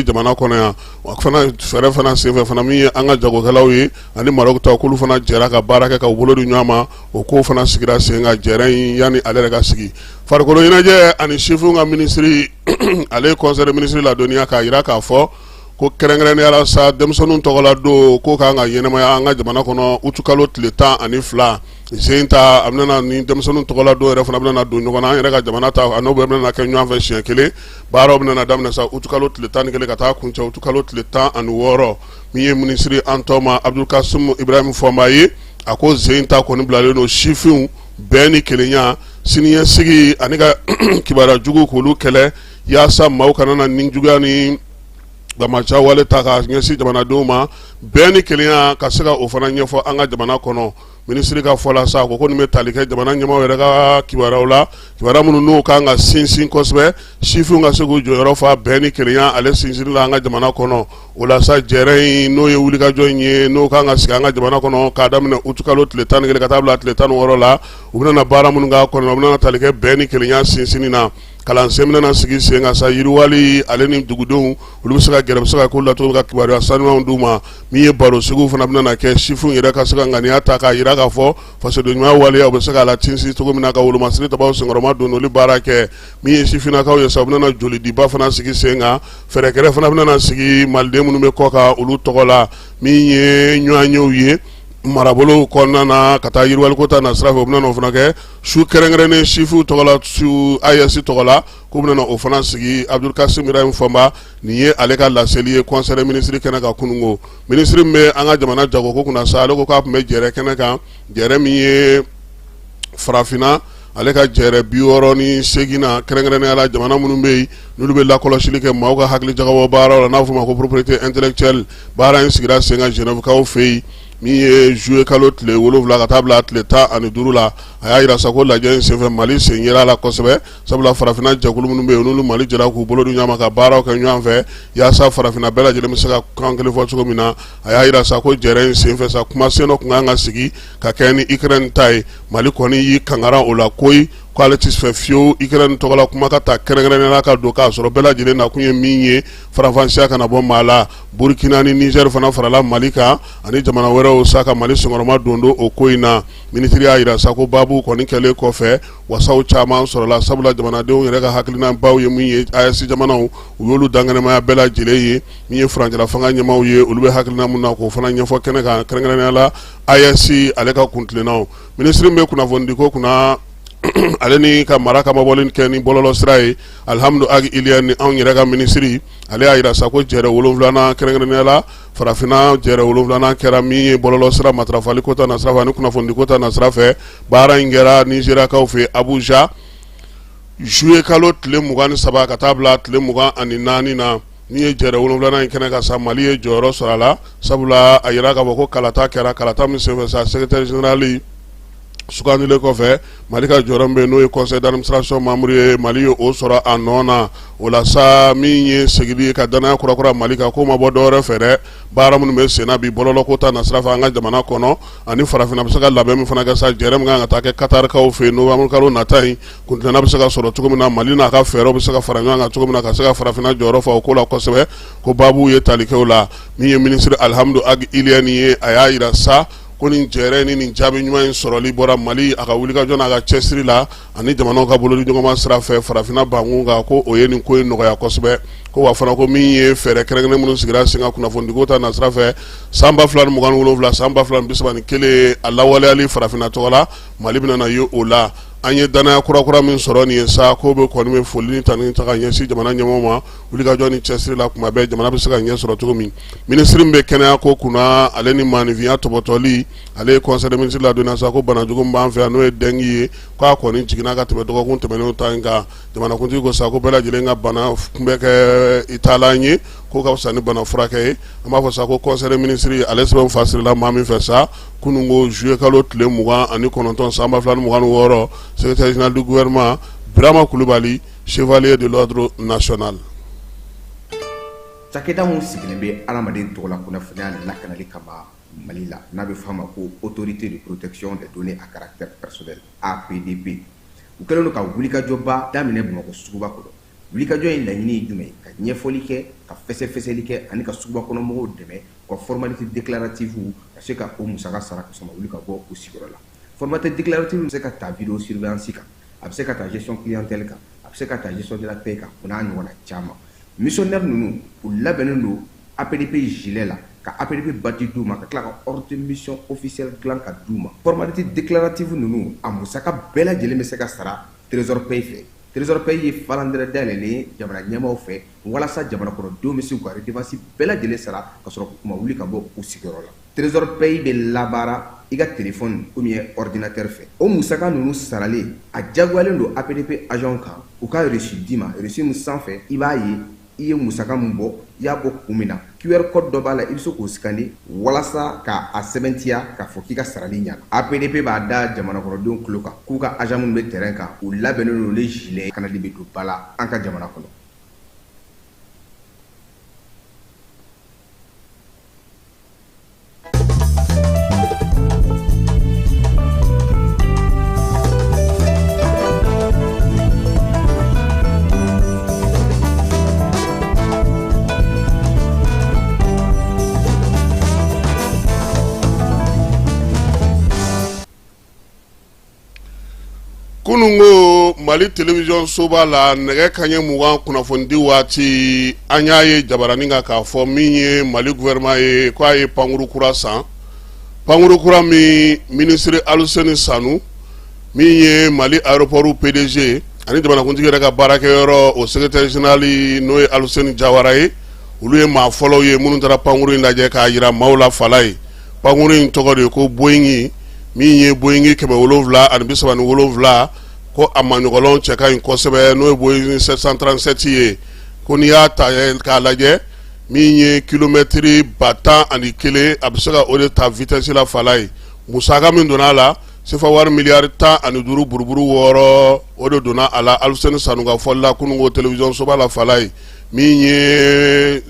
[SPEAKER 2] jamana kɔnɔ yan. Wa fana fɛɛrɛ fana senfɛ fana, min ye an ka jagokɛlaw ye ani Maroc ta, k'olu fana jɛra ka baara kɛ ka u bolo di ɲɔgɔn ma, o ko fana sigira sen kan jɛrɛ in yanni ale yɛrɛ ka sigi. Farikolo ɲɛnajɛ ani sifinw ka minisiri, ale ye conseil des ministres ladɔnniya k'a jira k'a fɔ ko kɛrɛnkɛrɛnnenya la sa, denmisɛnninw tɔgɔla don ko kan ka ɲɛnamaya an ka jamana kɔnɔ utukalo tile 12. Sen ta a bɛna ni denmisɛnninw tɔgɔla don yɛrɛ fana bɛna don ɲɔgɔn na, an yɛrɛ ka jamana ta a n'o bɛɛ bɛna kɛ ɲɔgɔn fɛ siɲɛ kelen. Baaraw bɛna daminɛ sa utukalo tile 11 ka taa kuncɛ utukalo tile 16. Min ye minisiri an tɔma Abdul-Kassim Ibrahim Fɔnba ye, a ko sen ta kɔni bilalen don sifinw bɛn ni kelenya, siniɲɛsigi ani ka kibaruya jugu k'olu kɛlɛ, yaasa maaw kana na ni juguya ni banbaanci wale ta ka ɲɛsin jamanadenw ma, bɛn ni kelenya ka se ka o fana ɲɛfɔ an ka jamana kɔnɔ. Minisiri ka fɔ la sa, ko nin bɛ tali kɛ jamana ɲɛmaaw yɛrɛ ka kibaruyaw la, kibaruya minnu n'u kan ka sinsin kosɛbɛ, sifinw ka se k'u jɔyɔrɔ fa bɛn ni kelenya ale sinsinni la an ka jamana kɔnɔ. O la sa, jɛrɛ in n'o ye wulikajɔ in ye, n'o kan ka sigi an ka jamana kɔnɔ k'a daminɛ utukalo tile 11 ka taa bila tile 16 la, u bɛna baara minnu k'a kɔnɔ, u bɛna tali kɛ bɛn ni kelenya sinsinni na. Kalansen bɛna sigi sen kan sa yiriwali ale ni dugudenw olu bɛ se ka gɛrɛ bɛ se ka ko la cogo ka kibaruya sanumanw d'u ma. Min ye baro sigiw fana bɛna kɛ, sifinw yɛrɛ ka se ka ŋaniya ta k'a jira k'a fɔ fasodenɲumanya waleya u bɛ se k'a latinsin cogo min na ka wolomasiri tabaw senkɔrɔma dondoli baara kɛ. Min ye sifinnakaw ye sa, u bɛna jolidiba fana sigi sen kan. Fɛɛrɛkɛrɛ fana bɛna sigi maliden minnu bɛ kɔ kan olu tɔgɔ la. Min ye ɲɔgɔnyew ye marabolo kɔnɔna na ka taa yiriwaliko ta na sira fɛ, u bɛna o fana kɛ su kɛrɛnkɛrɛnnen sifinw tɔgɔ la, su AES tɔgɔ la, k'u bɛna o fana sigi. Abdul Kasim Ibrahim Fɔnba, nin ye ale ka laseli ye conseil des ministres kɛnɛ kan kununko. Minisiri min bɛ an ka jamana jagoko kunna sa, ale ko k'a tun bɛ jɛrɛ kɛnɛ kan, jɛrɛ min ye farafinna ale ka jɛrɛ 68nan, kɛrɛnkɛrɛnnenya la jamana minnu bɛ yen n'olu bɛ lakɔlɔsili kɛ maaw ka hakili jagabɔ baaraw la, n'a fɔ ma ko propriété intellectuelle. Baara in sigira sen kan Genèvekaw fɛ yen min ye juillet kalo tile 7 ka taa bila tile 15 la. A y'a jira sa ko lajɛ in senfɛ, Mali sen yera a la kosɛbɛ, sabula farafinna jɛkulu minnu bɛ yen n'olu Mali jɛra k'u bolo di ɲɔgɔn ma ka baaraw kɛ ɲɔgɔn fɛ yaasa farafinna bɛɛ lajɛlen bɛ se ka kan kelen fɔ cogo min na. A y'a jira sa ko jɛrɛ in senfɛ sa, kumasen dɔ tun kan ka sigi ka kɛ ni Ukraine ta ye. Mali kɔni y'i kangara o la koyi, ko ale tɛ fɛ fiyewu Ukraine tɔgɔ la kuma ka ta kɛrɛnkɛrɛnnenya la ka don, k'a sɔrɔ bɛɛ lajɛlen nakun ye min ye, faranfasiya kana bɔ maa la. Burkina ni Niger fana farala Mali kan ani jamana wɛrɛw sa ka Mali senkɔrɔma don don o ko in na. Minisiri y'a jira sa ko baabu kɔni kɛlen kɔfɛ, wasaw caman sɔrɔla, sabula jamanadenw yɛrɛ ka hakilinabaw ye min ye, AES jamanaw u y'olu dankɛnɛmaya bɛɛ lajɛlen ye. Min ye furancɛla fanga ɲɛmaaw ye, olu bɛ hakilina min na k'o fana ɲɛfɔ kɛnɛ kan, kɛrɛnkɛrɛnnenya la AES ale ka kuntilennaw. Minisiri min bɛ kunnafonidiko kunna ale ni ka mara kamabɔli kɛ ni bɔlɔlɔ sira ye, Alihamudu Agi Iliya, ni anw yɛrɛ ka minisiri, ale y'a jira sa ko jɛrɛ 7nan, kɛrɛnkɛrɛnnenya la farafinna jɛrɛ 7nan kɛra min ye bɔlɔlɔ sira matarafali ko ta nasira fɛ ani kunnafonidiko ta nasira fɛ. Baara in kɛra Nizeriyakaw fɛ Abuja juillet kalo tile 23 ka taa bila tile 24 na. Min ye jɛrɛ 7nan in kɛnɛ kan sa, Mali ye jɔyɔrɔ sɔrɔ a la, sabula a jira k'a fɔ ko kalata kɛra, kalata min senfɛ sa, secrétaire général sugandilen kɔfɛ, Mali ka jɔyɔrɔ min bɛ yen n'o ye conseil d'administration membre ye, Mali ye o sɔrɔ a nɔ na. O la sa, min ye segili ye ka danaya kurakura Mali kan, k'o ma bɔ dɔwɛrɛ fɛ dɛ, baara minnu bɛ senna bi bɔlɔlɔko ta nasira fɛ an ka jamana kɔnɔ ani farafinna bɛ se ka labɛn min fana kɛ sa, jɛrɛ min kan ka taa kɛ Katarikaw fɛ yen novembre kalo nata in, kuntilenna bɛ se ka sɔrɔ cogo min na, Mali n'a ka fɛɛrɛw bɛ se ka fara ɲɔgɔn kan cogo min na ka se ka farafinna jɔyɔrɔ fa o ko la kosɛbɛ, ko baabu ye tali kɛ o la. Min ye minisiri Alihamudu Agi Iliyɛni ye, a y'a jira sa ko nin jɛrɛ ni nin jaabi ɲuman in sɔrɔli bɔra Mali a ka wulikajɔ n'a ka cɛsiri la ani jamanaw ka bolodi ɲɔgɔnma sira fɛ farafinna bankun kan, ko o ye nin ko in nɔgɔya kosɛbɛ. Ko wa fana ko min ye fɛɛrɛ kɛrɛnkɛrɛnnen minnu sigira sen kan kunnafonidiko ta nasira fɛ san 2027, san 2031, a lawaleyali farafinna tɔgɔ la, Mali bɛna na ye o la. An ye danaya kurakura min sɔrɔ nin ye sa, k'o bɛ kɔni bɛ foli ni tanuni ta ka ɲɛsin jamana ɲɛmɔgɔw ma wulikajɔ ni cɛsiri la kuma bɛɛ jamana bɛ se ka ɲɛ sɔrɔ cogo min. Minisiri min bɛ kɛnɛya ko kunna ale ni maaninfinya tɔpɔtɔli, ale ye conseil des ministres ladɔnniya sa ko banajugu min b'an fɛ yan n'o ye dengue ye, k'a kɔni jiginna ka tɛmɛ dɔgɔkun tɛmɛnenw ta in kan. Jamanakuntigi ko sa ko bɛɛ lajɛlen ka bana kunbɛn kɛ i taalan ye, k'o ka fisa ni bana furakɛ ye. An b'a fɔ sa ko conseil des ministres ale sɛbɛn fasirila maa min fɛ sa kunun ko juillet kalo tile 29 san 2026, secrétaire général du gouvernement Birama Kulubali, chevalier de l'ordre national.
[SPEAKER 8] Cakɛda min sigilen bɛ adamaden tɔgɔla kunnafoniya lakanali kama Mali la, n'a bɛ f'a ma ko autorité de protection des données à caractère personnel, APDP, u kɛlen don ka wulikajɔba daminɛ Bamakɔ suguba kɔnɔ. Wulikajɔ in laɲini ye jumɛn ye? Ka ɲɛfɔli kɛ, ka fɛsɛfɛsɛli kɛ ani ka suguba kɔnɔ mɔgɔw dɛmɛ u ka formalité déclarative ka se ka o musaka sara ka sɔrɔ ma wuli ka bɔ u sigiyɔrɔ la. Formalité déclarative bɛ se ka ta vidéo surveillance kan, a bɛ se ka ta gestion clientèle kan, a bɛ se ka ta gestion de la paie kan, o n'a ɲɔgɔnna caman. Missionnaire ninnu, u labɛnnen don APDP gilet la, ka APDP badge d'u ma, ka tila ka ordre de mission officielle dilan ka d'u ma. Formalité déclarative ninnu, a musaka bɛɛ lajɛlen bɛ se ka sara Trésor Pay fɛ. Trésor Pay ye falandɛrɛ dayɛlɛlen ye jamana ɲɛmaaw fɛ walasa jamana kɔnɔdenw bɛ se k'u ka redevance bɛɛ lajɛlen sara ka sɔrɔ u ma wuli ka bɔ u sigiyɔrɔ la. Trésor Pay bɛ labaara i ka téléphone ou bien ordinateur fɛ. O musaka ninnu saralen, a diyagoyalen don APDP agent kan u ka reçu d'i ma, reçu min sanfɛ i b'a ye i ye musaka min bɔ, i y'a bɔ kun min na. QR code dɔ b'a la, i bɛ se k'o scanner walasa ka a sɛbɛntiya k'a fɔ k'i ka sarali ɲana. APDP b'a da jamana kɔnɔdenw tulo kan k'u ka agent minnu bɛ terrain kan, u labɛnnen don ni gilet kanali bɛ don ba la an ka jamana kɔnɔ.
[SPEAKER 2] Kunun ko Mali télévision soba la nɛgɛ kanɲɛ 20 kunnafonidi waati, an y'a ye jabaranin kan k'a fɔ min ye Mali gouvernement ye, k'a ye pankuru kura san, pankuru kura min minisiri Aluseni Sanu, min ye Mali aéroport PDG, ani jamanakuntigi yɛrɛ ka baarakɛyɔrɔ o secrétaire général, n'o ye Aluseni Jawara ye, olu ye maa fɔlɔw ye minnu taara pankuru in lajɛ k'a jira maaw la. Fala ye, pankuru in tɔgɔ de ye ko Boeing, min ye Boeing 737, ko a maɲɔgɔnlɔn cɛ ka ɲi kosɛbɛ, n'o ye Boeing 737 ye. Ko n'i y'a ta k'a lajɛ, min ye kilomɛtiri 11,000, a bɛ se ka o de ta vitesse la. Fala ye, musaka min donna a la, sefa wari miliyari 15 buruburu 6, o de donna a la. Aluseni Sanu ka fɔli la kununko télévision soba la, Fala ye, min ye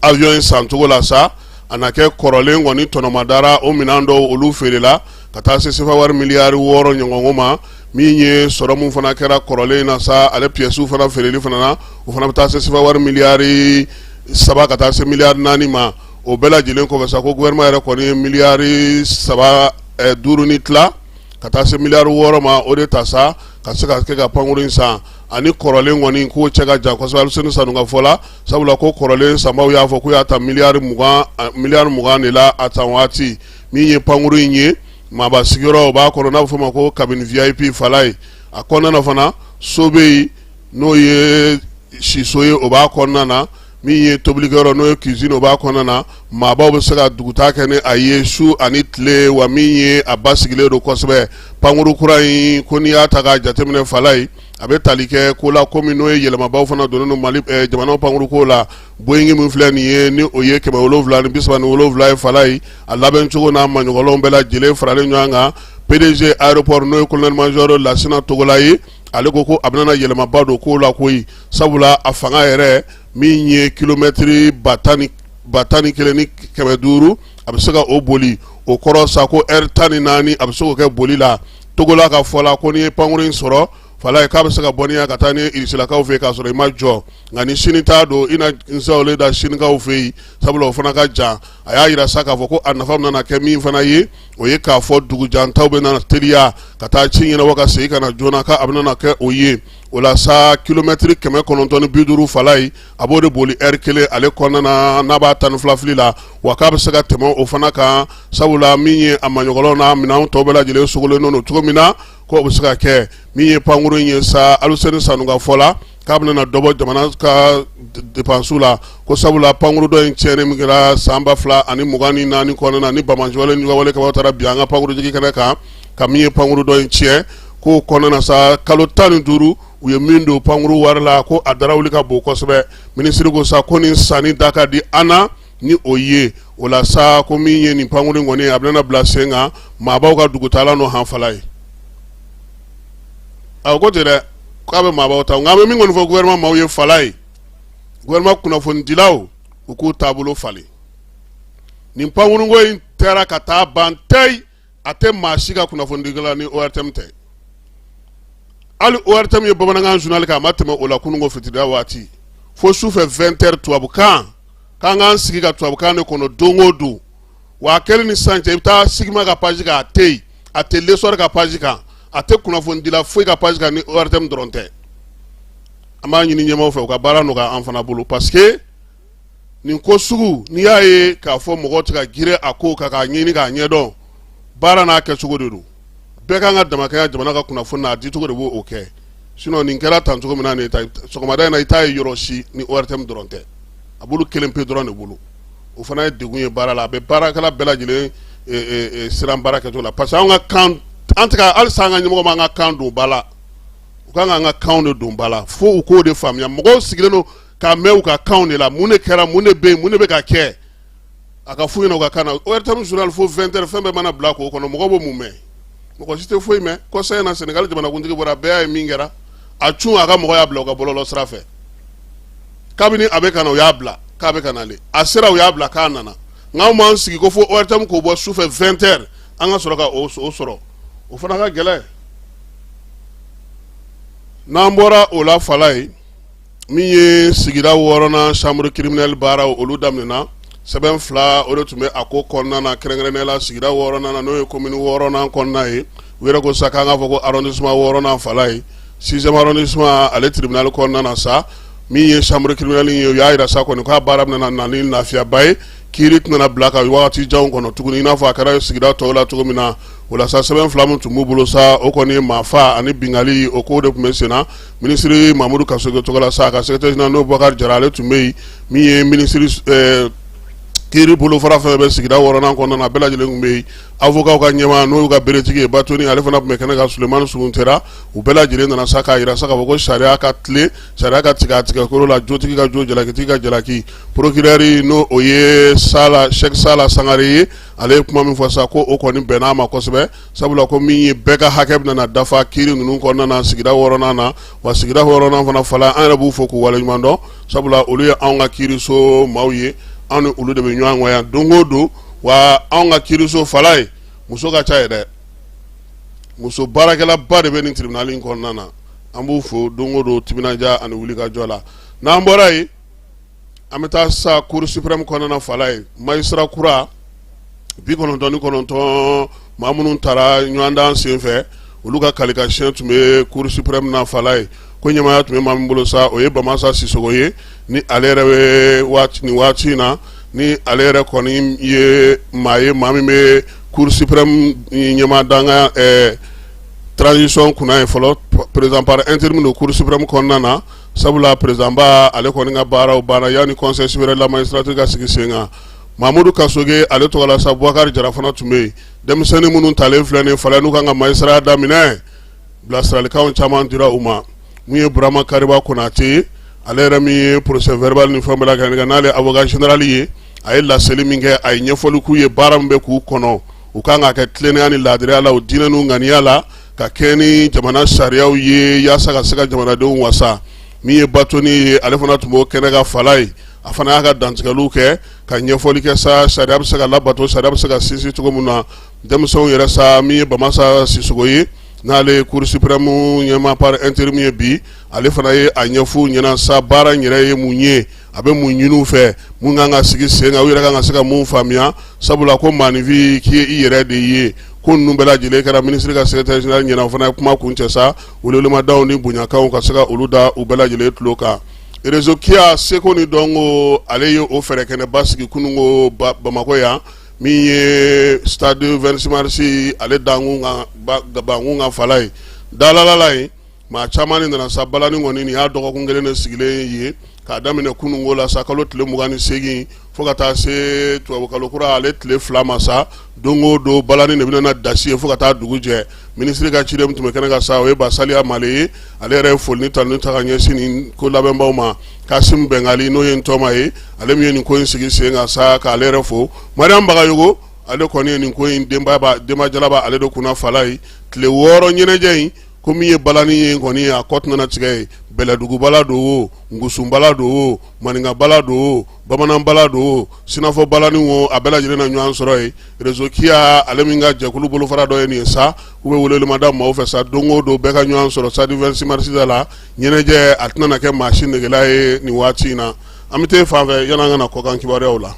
[SPEAKER 2] avion in sancogo la sa, a na kɛ kɔrɔlen kɔni tɔnɔmadara, o minɛn dɔw olu feerela ka taa se sefa wari miliyari 6 ɲɔgɔnko ma. Min ye sɔrɔ min fana kɛra kɔrɔlen in na sa, ale pièces fana feereli fana na, o fana bɛ taa se sefa wari miliyari 3 ka taa se miliyari 4 ma. O bɛɛ lajɛlen kɔfɛ sa, ko gouvernement yɛrɛ kɔni ye miliyari 3 5 ni tila ka taa se miliyari 6 ma, o de ta sa ka se ka kɛ ka pankuru in san. Ani kɔrɔlen kɔni k'o cɛ ka jan kosɛbɛ, Aluseni Sanu ka fɔ la, sabula ko kɔrɔlen sanbaw y'a fɔ k'u y'a ta miliyari 20 de la a san waati. Min ye pankuru in ye, maaba sigiyɔrɔ o b'a kɔnɔ, n'a bɛ f'o ma ko cabine VIP. Fala ye, a kɔnɔna na fana, so bɛ yen, n'o ye siso ye, o b'a kɔnɔna na. Min ye tobilikɛyɔrɔ, n'o ye cuisine, o b'a kɔnɔna na. Maabaw bɛ se ka dugutaa kɛ ni a ye su ani tile, wa min ye a basigilen don kosɛbɛ. Pankuru kura in ko n'i y'a ta k'a jateminɛ, Fala ye, a bɛ tali kɛ ko la komi n'o ye yɛlɛmabaw fana donnen don Mali jamana pankuru ko la. Boeing min filɛ nin ye, ni o ye 737 ye, Fala ye, a labɛncogo n'a maɲɔgɔnlɔnw bɛɛ lajɛlen faralen ɲɔgɔn kan. PDG aéroport, n'o ye colonel major Lasina Togola ye, ale ko ko a bɛna yɛlɛmaba don ko la koyi, sabula a fanga yɛrɛ min ye kilomɛtiri 11,500, a bɛ se ka o boli. O kɔrɔ sa ko heure 14, a bɛ se k'o kɛ boli la. Togola ka fɔ la, ko n'i ye pankuru in sɔrɔ, Fala ye, k'a bɛ se ka bɔ n'i ye ka taa ni Irisilakaw fɛ yen k'a sɔrɔ i ma jɔ. Nka ni sini t'a don, i na n da Sinikaw fɛ yen, sabula o fana ka jan. A y'a jira sa k'a fɔ ko a nafa nana kɛ min fana ye, o ye k'a fɔ dugujantaw bɛ na teliya ka taa ci ɲɛnabɔ ka segin ka na joona, k'a bɛna kɛ o ye. O la sa, kilomɛtiri 950, Fala ye, a b'o de boli heure kelen ale kɔnɔna na, n'a b'a 12 fili la, wa k'a bɛ se ka tɛmɛ o fana kan, sabula min ye a maɲɔgɔnlɔn n'a minɛn tɔw bɛɛ lajɛlen sogolen don cogo min na, k'o bɛ se ka kɛ. Min ye pankuru in ye sa, Aluseni Sanu ka fɔ la, k'a bɛna dɔ bɔ jamana ka dépense la, ko sabula pankuru dɔ in tiɲɛni min kɛra san 2024 kɔnɔna na, ni banbaanciwale ni wale kaba taara bi an ka pankuru jigin kɛnɛ kan, ka min ye pankuru dɔ in tiɲɛ, k'o kɔnɔna na sa, kalo 15 u ye min don pankuru wari la, ko a darawuli ka bon kosɛbɛ. Minisiri ko sa ko nin sanni da ka di an na ni o ye. O la sa, ko min ye nin pankuru in kɔni, a bɛna bila sen kan maabaw ka dugutaala n'o hanfala ye. A ko ten dɛ, k'a bɛ maabaw ta. Nka an bɛ min kɔni fɔ gouvernement maaw ye, Fala ye, gouvernement kunnafonidilaw, u k'u taabolo falen. Nin pankuruko in taara ka taa ban tɛyi, a tɛ maa si ka kunnafonidikɛla ni ORTM tɛ. Hali ORTM ye bamanankan journal kɛ, a ma tɛmɛ o la kununko fitiriya waati fo sufɛ 20 heures tubabukan, k'an k'an sigi ka tubabukan de kɔnɔ don o don. Wa a kɛlen ni sisan cɛ, i bɛ taa Sigma ka page kan, a tɛ yen, a tɛ L'Essor ka page kan, a tɛ kunnafonidila foyi ka page kan ni ORTM dɔrɔn tɛ. An b'a ɲini ɲɛmaaw fɛ, u ka baara nɔgɔya an fana bolo, parce que nin ko sugu, n'i y'a ye k'a fɔ mɔgɔw tɛ ka girin a ko kan k'a ɲini k'a ɲɛdɔn, baara n'a kɛcogo de don. Bɛɛ kan ka damakɛya jamana ka kunnafoni na, a dicogo de b'o kɛ. Sinon nin kɛra tan cogo min na nin sɔgɔmada in na, i t'a ye yɔrɔ si ni ORTM dɔrɔn tɛ. A b'olu kelen pe dɔrɔn de bolo. O fana ye degun ye baara la, a bɛ baarakɛla bɛɛ lajɛlen siran baara kɛcogo la, parce que an ka kan, an tɛ ka halisa an ka ɲɛmɔgɔ m'an ka kan don ba la. U kan k'an ka kanw de don ba la, fo u k'o de faamuya. Mɔgɔw sigilen don k'a mɛn u ka kanw de la. Mun de kɛra? Mun de bɛ yen? Mun de bɛ ka kɛ? A ka f'u ɲɛna u ka kan na. ORTM journal fo 20 heures, fɛn bɛɛ mana bila k'o kɔnɔ, mɔgɔw b'o mun mɛn? Mɔgɔ si tɛ foyi mɛn. Kɔsa in na, Sénégal jamanakuntigi bɔra, bɛɛ y'a ye min kɛra. A cun a ka mɔgɔ y'a bila u ka bɔlɔlɔ sira fɛ. Kabini a bɛ ka na, u y'a bila k'a bɛ ka nalen. A sera, u y'a bila k'a nana. Nka anw m'an sigi ko fo ORTM k'o bɔ sufɛ 20 heures, an ka sɔrɔ ka o sɔrɔ, o fana ka gɛlɛn. N'an bɔra o la, Fala ye, min ye sigida wɔɔrɔnan chambre criminelle baaraw, olu daminɛna. Sɛbɛn fila, o de tun bɛ a ko kɔnɔna na, kɛrɛnkɛrɛnnenya la sigida wɔɔrɔnan na, n'o ye commune wɔɔrɔnan kɔnɔna ye. U yɛrɛ ko sa k'an k'a fɔ ko arrondissement wɔɔrɔnan Falaye, sixième arrondissement ale tribunal kɔnɔna na sa, min ye chambre criminelle ye, u y'a jira sa kɔni k'a baara bɛna na ni lafiyaba ye, kiiri tɛna bila ka wagati janw kɔnɔ tuguni, i n'a fɔ a kɛra sigida tɔw la cogo min na. O la sa, sɛbɛn fila min tun b'u bolo sa, o kɔni ye maafa ani binkanni, o ko de tun bɛ sen na. Minisiri Mamudu Kasoge tɔgɔ la sa, a ka secrétaire général n'o Bubakari Jara, ale tun bɛ yen. Min ye minisiri kiiri bolofara fɛn bɛ sigida wɔɔrɔnan kɔnɔna na, bɛɛ lajɛlen tun bɛ yen. Avocat ka ɲɛmaa, n'o y'u ka beretigi ye, bâtonnier, ale fana tun bɛ kɛnɛ kan, Sulemani Suguntera. U bɛɛ lajɛlen nana sa k'a jira sa k'a fɔ ko sariya ka tilen, sariya ka tigɛ a tigɛkoro la, jotigi ka jo, jalakitigi ka jalaki. Procureur, n'o o ye Sala Sɛki Sala Sangare ye, ale ye kuma min fɔ sa, ko o kɔni bɛnna a ma kosɛbɛ, sabula ko min ye bɛɛ ka hakɛ bɛna dafa kiiri ninnu kɔnɔna na sigida wɔɔrɔnan na. Wa sigida wɔɔrɔnan fana fala, an yɛrɛ b'u fo k'u waleɲuman dɔn, sabula olu ye anw ka kiiriso maaw ye, anw ni olu de bɛ ɲɔgɔn yan don o don. Wa anw ka kiiriso Falaye, muso ka ca ye dɛ, muso baarakɛlaba de bɛ nin tribunal in kɔnɔna na. An b'u fo don o don timinandiya ani wulikajɔ la. N'an bɔra yen, an bɛ taa sa cour suprême kɔnɔna Falaye. Magistrat kura 99, maa minnu taara ɲɔgɔndan senfɛ, olu ka kalikasiyɛn tun bɛ cour suprême na Falaye. Ko ɲɛmaaya tun bɛ maa min bolo sa, o ye Bamasa Sisoko ye. Ni ale yɛrɛ bɛ waati nin waati in na, ni ale yɛrɛ kɔni ye maa ye, maa min bɛ cour suprême ɲɛmaa danga transition kunna ye fɔlɔ, président par intérim don cour suprême kɔnɔna na, sabula président ba ale kɔni ka baaraw banna yanni conseil supérieur de la magistrature ka sigi sen kan. Mamudu Kasoge ale tɔgɔ la sa, Bubakari Jara fana tun bɛ yen. Denmisɛnnin minnu talen filɛ nin Falaye, n'u kan ka magistrat daminɛ, bilasiralikanw caman dira u ma. Mun ye Burama Kariba Konate ye, ale yɛrɛ min ye procès verbal ni fɛn bɛɛ lajɛlen kɛ, n'ale avocat général ye, a ye laseli min kɛ, a ye ɲɛfɔli k'u ye baara min bɛ k'u kɔnɔ, u kan ka kɛ tilennenya ni laadiriya la, u diinɛ n'u ŋaniya la, ka kɛ ni jamana sariyaw ye, yaasa ka se ka jamanadenw wasa. Min ye bâtonnier ye, ale fana tun b'o kɛnɛ kan Falaye. A fana y'a ka dantigɛliw kɛ ka ɲɛfɔli kɛ sa, sariya bɛ se ka labato, sariya bɛ se ka sinsin cogo min na. Denmisɛnw yɛrɛ sa, min ye Bamasa Sisoko ye, n'ale ye cour suprême ɲɛmaa par intérim ye bi, ale fana ye a ɲɛf'u ɲɛna sa, baara in yɛrɛ ye mun ye, a bɛ mun ɲini u fɛ, mun kan ka sigi sen kan, u yɛrɛ kan ka se ka mun faamuya, sabula ko maaninfin k'i ye i yɛrɛ de ye. Ko ninnu bɛɛ lajɛlen kɛra minisiri ka secrétaire général ɲɛna. O fana ye kuma kuncɛ sa, welewelemadaw ni bonyakanw ka se ka olu da u bɛɛ lajɛlen tulo kan. Réseau KIA seko ni dɔnko, ale ye o fɛɛrɛ kɛnɛba sigi kununko Bamakɔ yan, min ye stade 26 mars ale dankun kan, bankun kan Falaye dalalala yen. Maa caman de nana sa. Balani kɔni, nin y'a dɔgɔkun kelen de sigilen ye, k'a daminɛ kununko la sa, kalo tile 28, fo ka taa se tubabukalo kura ale tile 2 ma sa. Don o don balani de bɛna dasi ye fo ka taa dugu jɛ. Minisiri ka ciden min tun bɛ kɛnɛ kan sa, o ye Basaliya Male ye. Ale yɛrɛ ye foli ni tanuni ta ka ɲɛsin nin ko labɛnbaw ma. Kasim Bɛngali, n'o ye Ntɔma ye, ale min ye nin ko in sigi sen kan sa, k'ale yɛrɛ fo. Mariam Bagayogo, ale kɔni ye nin ko in denba denbajalaba, ale de kunna Falaye. Tile 6 ɲɛnajɛ in ko min ye balani ye kɔni, a kɔ tɛna tigɛ ye. Bɛlɛdugubala don o, Nkusunbala don o, Maninkabala don o, Bamananbala don o, Sinafɔ balani o, a bɛɛ lajɛlen na ɲɔgɔn sɔrɔ yen. Réseau KIA, ale min ka jɛkulu bolofara dɔ ye nin ye sa, u bɛ welewelemada maaw fɛ sa, don o don bɛɛ ka ɲɔgɔn sɔrɔ stade 26 mars da la. Ɲɛnajɛ a tɛna kɛ maa si negela ye nin waati in na. An bɛ taa fan fɛ yan'an ka na kɔkan kibaruyaw la.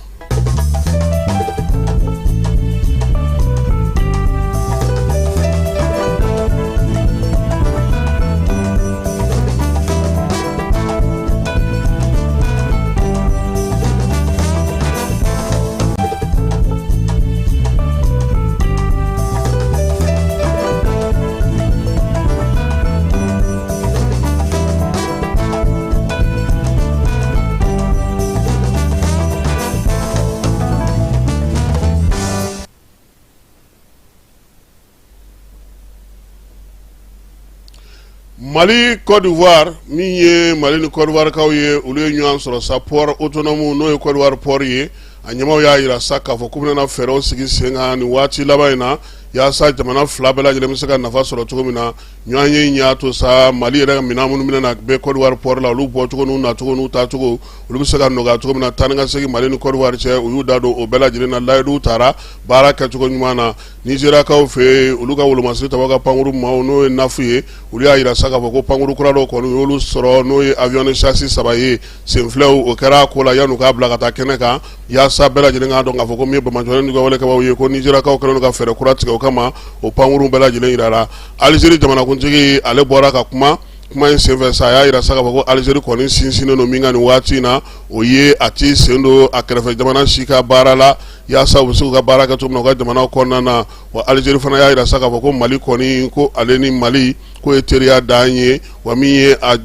[SPEAKER 2] Mali Côte d'Ivoire, min ye Mali ni Côte d'Ivoirekaw ye, olu ye ɲɔgɔn sɔrɔ sa port autonome, n'o ye Côte d'Ivoire port ye. A ɲɛmaaw y'a jira sa k'a fɔ k'u bɛna fɛɛrɛw sigi sen kan nin waati laban in na, yaasa jamana fila bɛɛ lajɛlen bɛ se ka nafa sɔrɔ cogo min na. Ɲɔgɔn ye in y'a to sa, Mali yɛrɛ ka minɛn minnu bɛna bɛ Côte d'Ivoire port la, olu bɔcogo n'u nacogo n'u taacogo, olu bɛ se ka nɔgɔya cogo min na taa ni ka segin Mali ni Côte d'Ivoire cɛ. U y'u da don o bɛɛ lajɛlen na, layidu taara baara kɛcogo ɲuman na. Nizeriyakaw fɛ yen, olu ka wolomasiri tabaw ka pankuru maaw, n'o ye NAF ye, olu y'a jira sa k'a fɔ ko pankuru kura dɔw kɔni y'olu sɔrɔ, n'o ye avion de chasse 3 ye. Senfilaw o kɛra a ko la yan'u k'a bila ka taa kɛnɛ kan, yaasa bɛɛ lajɛlen k'a dɔn k'a fɔ ko min ye banbaanciwale ni wale kɛbaaw ye, ko Nizeriyakaw kɛlen don ka fɛɛrɛ kura tigɛ u ka kama o pankurun bɛɛ lajɛlen jirala. Alizeri jamanakuntigi ale bɔra ka kuma kuma in senfɛ sa, a y'a jira sa k'a fɔ ko Alizeri kɔni sinsinnen don min kan nin waati in na, o ye a t'i sen don a kɛrɛfɛ jamana si ka baara la, yaasa u bɛ se k'u ka baara kɛ cogo min na u ka jamana kɔnɔna na. Wa Alizeri fana y'a jira sa k'a fɔ ko Mali kɔni, ko ale ni Mali k'o ye teriya dan ye, wa min ye a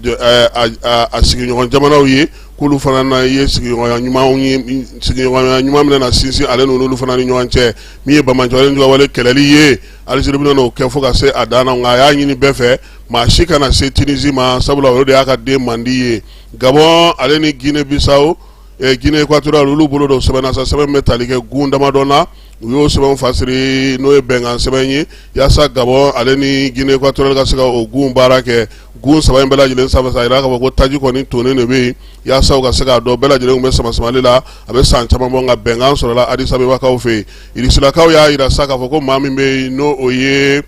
[SPEAKER 2] sigiɲɔgɔn jamanaw ye, k'olu fana na ye sigiɲɔgɔnya ɲumanw ye, sigiɲɔgɔnya ɲuman bɛna na sinsin ale n'olu fana ni ɲɔgɔn cɛ. Min ye banbaanciwale wale kɛlɛli ye, Alizeri bɛna n'o kɛ fo ka se a dan na, nka a y'a ɲini bɛɛ fɛ, maa si kana se Tunisie ma, sabula o de y'a ka den mandi ye. Gabon ale ni Guinée Bissau, Guinée Équatoriale, olu bolo don sɛbɛn na sa, sɛbɛn bɛ tali kɛ gun damadɔ na. U y'o sɛbɛn fasiri, n'o ye bɛnkan sɛbɛn ye, yaasa Gabon ale ni Guinée Équatoriale ka se ka o gun baara kɛ. Gun saba in bɛɛ lajɛlen sanfɛ sa, a jira k'a fɔ ko taji kɔni tonnen de bɛ yen, yaasa u ka se k'a dɔn. Bɛɛ lajɛlen bɛ sama samali la, a bɛ san caman bɔ, nka bɛnkan sɔrɔla Addis Abebakaw fɛ yen. Irisilakaw y'a jira sa k'a fɔ ko maa min bɛ yen, n'o o ye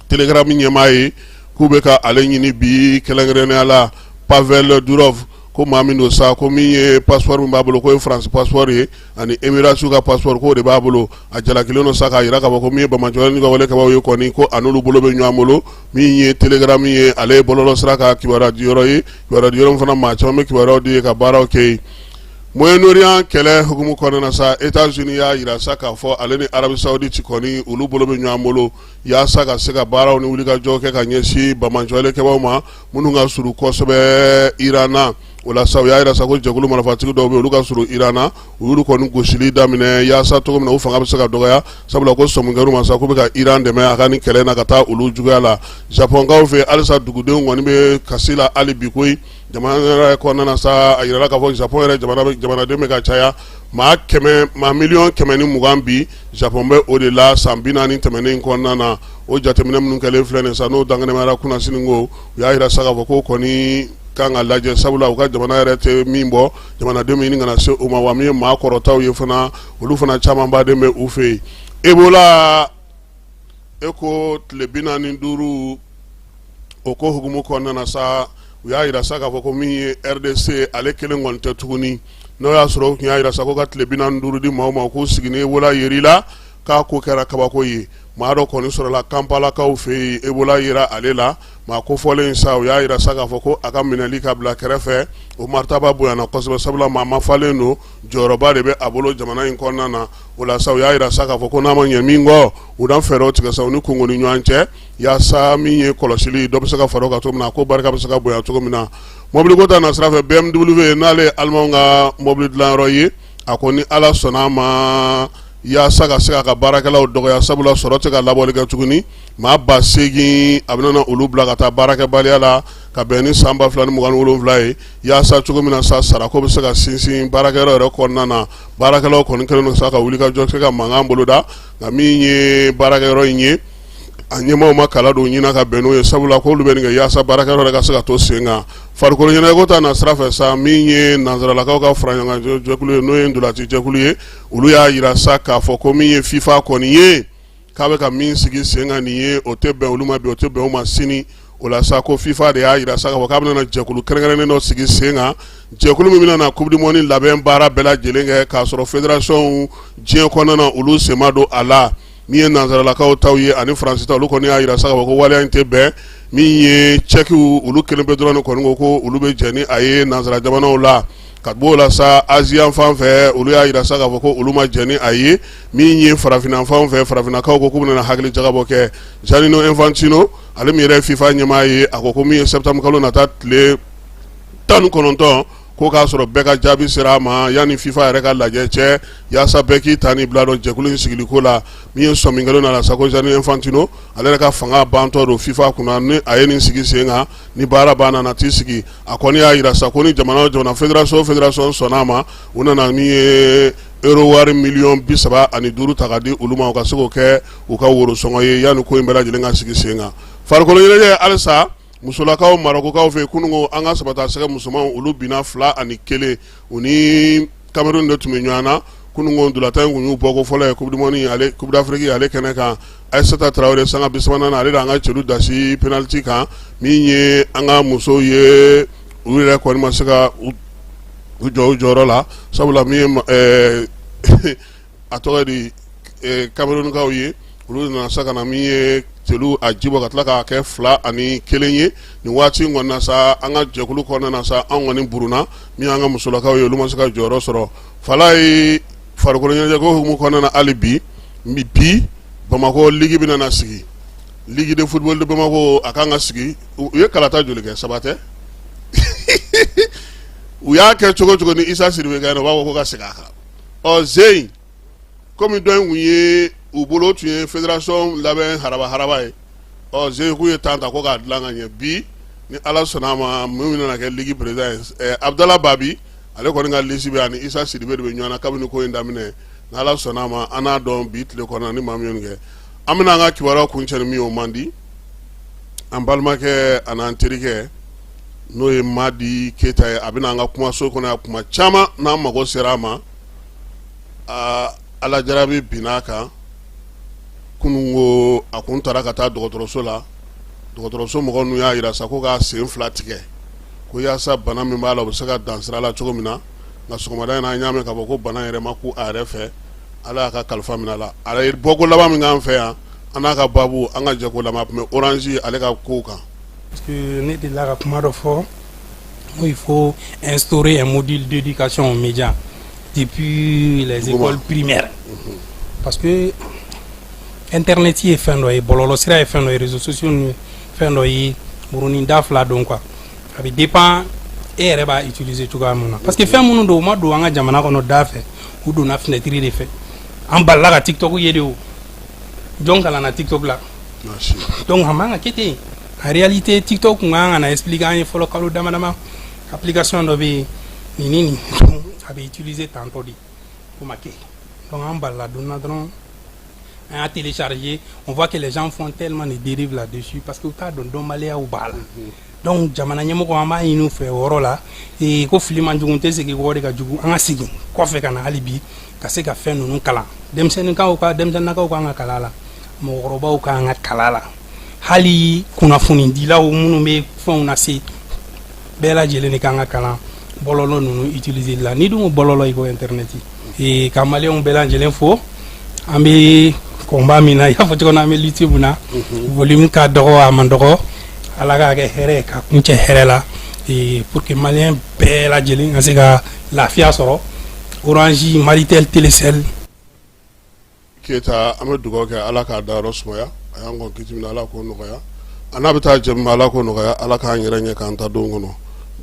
[SPEAKER 2] Telegram ɲɛmaa ye, k'u bɛ ka ale ɲini bi, kɛrɛnkɛrɛnnenya la Pavel Durov, ko maa min don sa, ko min ye passeport min b'a bolo, k'o ye France passeport ye ani Emirates ka passeport, k'o de b'a bolo. A jalakilen don sa k'a jira k'a fɔ ko min ye banbaanciwale ka wale kɛbaaw ye kɔni, ko a n'olu bolo bɛ ɲɔgɔn bolo. Min ye Telegram ye, ale ye bɔlɔlɔ sira ka kibaruya diyɔrɔ ye, kibaruya diyɔrɔ min fana maa caman bɛ kibaruyaw di ka baaraw kɛ yen. Moyen-Orient kɛlɛ hukumu kɔnɔna na sa, États-Unis y'a jira sa k'a fɔ ale ni Arabie Saoudite kɔni, olu bolo bɛ ɲɔgɔn bolo yaasa ka se ka baaraw ni wulikajɔ kɛ ka ɲɛsin banbaanciwale kɛbaaw ma minnu ka surun kosɛbɛ Iran na. O la sa, u y'a jira sa ko jɛkulu marifatigi dɔw bɛ, olu ka surun Iran na, u y'olu kɔni gosili daminɛ yaasa cogo min na u fanga bɛ se ka dɔgɔya, sabula ko sɔmi kɛr'u ma sa k'u bɛ ka Iran dɛmɛ a ka nin kɛlɛ na ka taa olu juguya la. Japɔnkaw fɛ halisa, dugudenw kɔni bɛ kasi la hali bi koyi. Jamana yɛrɛ kɔnɔna na sa, a jirala k'a fɔ Japɔn yɛrɛ jamanaden bɛ ka caya, maa 120 miliyɔn bi Japɔn bɛ o de la san 40 tɛmɛnen kɔnɔna na. O jateminɛ minnu kɛlen filɛ nin sa, n'o dankɛnɛmayara kunnasini ko, u y'a jira sa k'a fɔ ko kɔni kan ka lajɛ, sabula u ka jamana yɛrɛ tɛ min bɔ, jamanaden bɛ ɲini ka na se o ma. Wa min ye maa kɔrɔtaw ye fana, olu fana caman baden bɛ u fɛ yen. Ebola e ko tile 45, o ko hukumu kɔnɔna na sa, u y'a jira sa k'a fɔ ko min ye RDC, ale kelen kɔni tɛ tuguni. N'o y'a sɔrɔ u tun y'a jira sa ko ka tile 45 di maaw ma k'u sigi ni Ebola yer'i la, k'a ko kɛra kabako ye. Maa dɔ kɔni sɔrɔla Kampalakaw fɛ yen, Ebola yera ale la. Maa kofɔlen sa, u y'a jira sa k'a fɔ ko a ka minɛli ka bila kɛrɛfɛ, o maritaba bonyana kosɛbɛ, sabula maa mafalen don, jɔyɔrɔba de bɛ a bolo jamana in kɔnɔna na. O la sa, u y'a jira sa k'a fɔ ko n'a ma ɲɛ min kɔ, u na fɛɛrɛw tigɛ sa u ni Kongo ni ɲɔgɔn cɛ, yaasa min ye kɔlɔsili dɔ bɛ se ka fara o kan cogo min na, ko barika bɛ se ka bonya cogo min na. Mɔbiliko ta na sira fɛ, BMW, n'ale ye Alimanw ka mɔbili dilanyɔrɔ ye, a ko ni Ala sɔnna a ma, yaasa ka se k'a ka baarakɛlaw dɔgɔya, sabula sɔrɔ tɛ ka labɔli kɛ tuguni, maa 8000 a bɛna olu bila ka taa baarakɛbaliya la ka bɛn ni san 2027 ye, yaasa cogo min na sa sarako bɛ se ka sinsin baarakɛyɔrɔ yɛrɛ kɔnɔna na. Baarakɛlaw kɔni kɛlen don sa ka wuli ka jɔ kɛ ka mankan boloda, nka min ye baarakɛyɔrɔ in ye, a ɲɛmaaw ma kala don ɲin ka bɛn n'o ye, sabula k'olu bɛ nin kɛ yaasa baarakɛyɔrɔ yɛrɛ ka se ka to sen kan. Farikolo ɲɛnajɛko ta na sira fɛ sa, min ye nansaralakaw ka faraɲɔgɔnkan jɛkulu ye, n'o ye ntolaci jɛkulu ye, olu y'a jira sa k'a fɔ ko min ye FIFA kɔni ye, k'a bɛ ka min sigi sen kan nin ye, o tɛ bɛn olu ma bi, o tɛ bɛn u ma sini. O la sa, ko FIFA de y'a jira sa k'a fɔ k'a bɛna jɛkulu kɛrɛnkɛrɛnnen dɔ sigi sen kan, jɛkulu min bɛna na coupe du monde labɛn baara bɛɛ lajɛlen kɛ k'a sɔrɔ fédération diɲɛ kɔnɔna na, olu sen ma don a la. Min ye nansaralakaw taw ye ani Faransi ta, olu kɔni y'a jira sa k'a fɔ ko waleya in tɛ bɛn. Min ye Tchèquew, olu kelen pe dɔrɔn de kɔni ko ko olu bɛ jɛn ni a ye nansara jamanaw la. Ka b'o la sa, Asie fan fɛ, olu y'a jira sa k'a fɔ ko olu ma jɛn ni a ye. Min ye farafinna fan fɛ, farafinnakaw ko k'u bɛna hakili jagabɔ kɛ. Gianni Infantino, ale min yɛrɛ ye FIFA ɲɛmaa ye, a ko ko min ye septembre kalo nata tile 19, ko k'a sɔrɔ bɛɛ ka jaabi sera a ma yanni FIFA yɛrɛ ka lajɛ cɛ, yaasa bɛɛ k'i ta ni bila dɔn jɛkulu in sigiliko la. Min ye sɔmi kɛlen na sa, ko Gianni Infantino, ale yɛrɛ ka fanga bantɔ don FIFA kunna, ni a ye nin sigi sen kan, ni baara banna, na t'i sigi. A kɔni y'a jira sa ko ni jamana o jamana, fédération o fédération sɔnna a ma, u nana min ye euro wari miliyɔn 35 ta ka di olu ma, u ka se k'o kɛ u ka worosɔngɔ ye yanni ko in bɛɛ lajɛlen ka sigi sen kan. Farikolo ɲɛnajɛ halisa, musolakaw Marɔkukaw fɛ kunun ko an ka sabata sɛgɛ musomanw, olu binna 2-1, u ni Cameroun de tun bɛ ɲɔgɔn na kunun ko. Ntolatan in tun y'u bɔko fɔlɔ ye coupe du monde ale, coupe d'Afrique ale kɛnɛ kan. Aïssata Traoré, sanga 30nan, ale de an ka cɛlu dasi penalty kan. Min ye an ka musow ye, u yɛrɛ kɔni ma se ka u jɔ u jɔyɔrɔ la, sabula min ye a tɔgɔ di, Camerounkaw ye, Olu nana sa ka na min ye telu a jibɔ ka tila k'a kɛ 2-1 ye. Nin waati in kɔnɔna sa, an ka jɛkulu kɔnɔna na sa, an kɔni buruna min y'an ka musolakaw ye, olu ma se ka jɔyɔrɔ sɔrɔ. Falaye, farikolo ɲɛnajɛ ko hukumu kɔnɔna na, hali bi bi Bamakɔ ligue bɛna na sigi, Ligue de football de Bamako, a kan ka sigi. U ye kalata joli kɛ? Saba tɛ? U y'a kɛ cogo cogo ni Isa Sidibe ka, u b'a fɔ ko ka segin a kan. Ɔ ze komi dɔ in tun ye u bolo, tun ye fédération labɛn haraba haraba ye. Ɔ ze k'u ye temps ta ko k'a dilan ka ɲɛ. Bi ni Ala sɔnna a ma, min bɛna kɛ ligue président ye, Abudala Babi, ale kɔni ka liste bɛ, ani Isa Sidibe de bɛ ɲɔgɔn na kabini ko in daminɛ. Ni Ala sɔnna a ma, an n'a dɔn bi tile kɔnɔ ni maa min kɛ. An bɛna an ka kibaruya kuncɛ ni min ye, o man di an balimakɛ an'an terikɛ, n'o ye Madi Keyita ye. A bɛna an ka kumaso kɔnɔ yan kuma caman n'an mago sera a ma. Aa, Ala jarabi binna a kan kunun ko a kun taara ka taa dɔgɔtɔrɔso la. Dɔgɔtɔrɔso mɔgɔw ninnu y'a jira sa ko k'a sen fila tigɛ, ko yaasa bana min b'a la, o bɛ se ka dan sira la cogo min na. Nka sɔgɔmada in na, an y'a mɛn k'a fɔ ko bana yɛrɛ ma ku a yɛrɛ fɛ, Ala y'a ka kalifa minɛ a la. A ye bɔko laban min k'an fɛ yan, an n'a ka baabu, an ka jɛ k'o lamɛn. A tun bɛ Orange ale ka kow kan.
[SPEAKER 9] Parce que ne delila ka kuma dɔ fɔ ko il faut instaurer un module d'éducation aux médias depuis les écoles primaires, parce que internet ye fɛn dɔ ye, bɔlɔlɔsira ye fɛn dɔ ye, réseaux sociaux ninnu ye fɛn dɔ ye, murunin da fila don quoi. A bɛ dépend e yɛrɛ b'a utiliser cogoya mun na, parce que fɛn minnu don, u ma don an ka jamana kɔnɔ da fɛ, u donna fenêtre de fɛ. An balila ka TikTok ye de. O jɔn kalanna TikTok la? Donc a man ka kɛ ten. En réalité, TikTok kun kan ka na expliquer an ye fɔlɔ kalo dama dama, application dɔ bɛ yen, nin ni nin, a bɛ utiliser tantɔ de. O ma kɛ. Donc an balila don na dɔrɔn, an y'a télécharger, on voit que les gens font tellement de dérives là-dessus parce que u t'a dɔn, dɔnbaliyaw b'a la. Donc jamana ɲɛmɔgɔ, an b'a ɲini u fɛ o yɔrɔ la ko fili man jugu, tɛ segin kɔ de ka jugu. An ka segin kɔfɛ ka na hali bi ka se ka fɛn ninnu kalan denmisɛnninkaw ka, denmisɛnninnakaw kan ka kalan la, mɔgɔkɔrɔbaw kan ka kalan la, hali kunnafonidilaw minnu bɛ fɛnw lase, bɛɛ lajɛlen de kan ka kalan bɔlɔlɔ ninnu utiliser la. N'i dun ko bɔlɔlɔ, i ko internet. Ka maliyɛnw bɛɛ lajɛlen fo. An bɛ combat min na, i y'a fɔ cogo min na, an bɛ lutte min na, volume ka dɔgɔ, a man dɔgɔ, Ala k'a kɛ hɛrɛ ye, ka kuncɛ hɛrɛ la, pour que maliyɛn bɛɛ lajɛlen ka se ka lafiya sɔrɔ. Orange, Malitel, Telecel.
[SPEAKER 2] Keyita, an bɛ dugawu kɛ, Ala k'a dayɔrɔ sumaya. A y'an kɔn kiti min na, Ala k'o nɔgɔya. A n'a bɛ taa jɛ min ma, Ala k'o nɔgɔya. Ala k'an yɛrɛ ɲɛ k'an ta don kɔnɔ.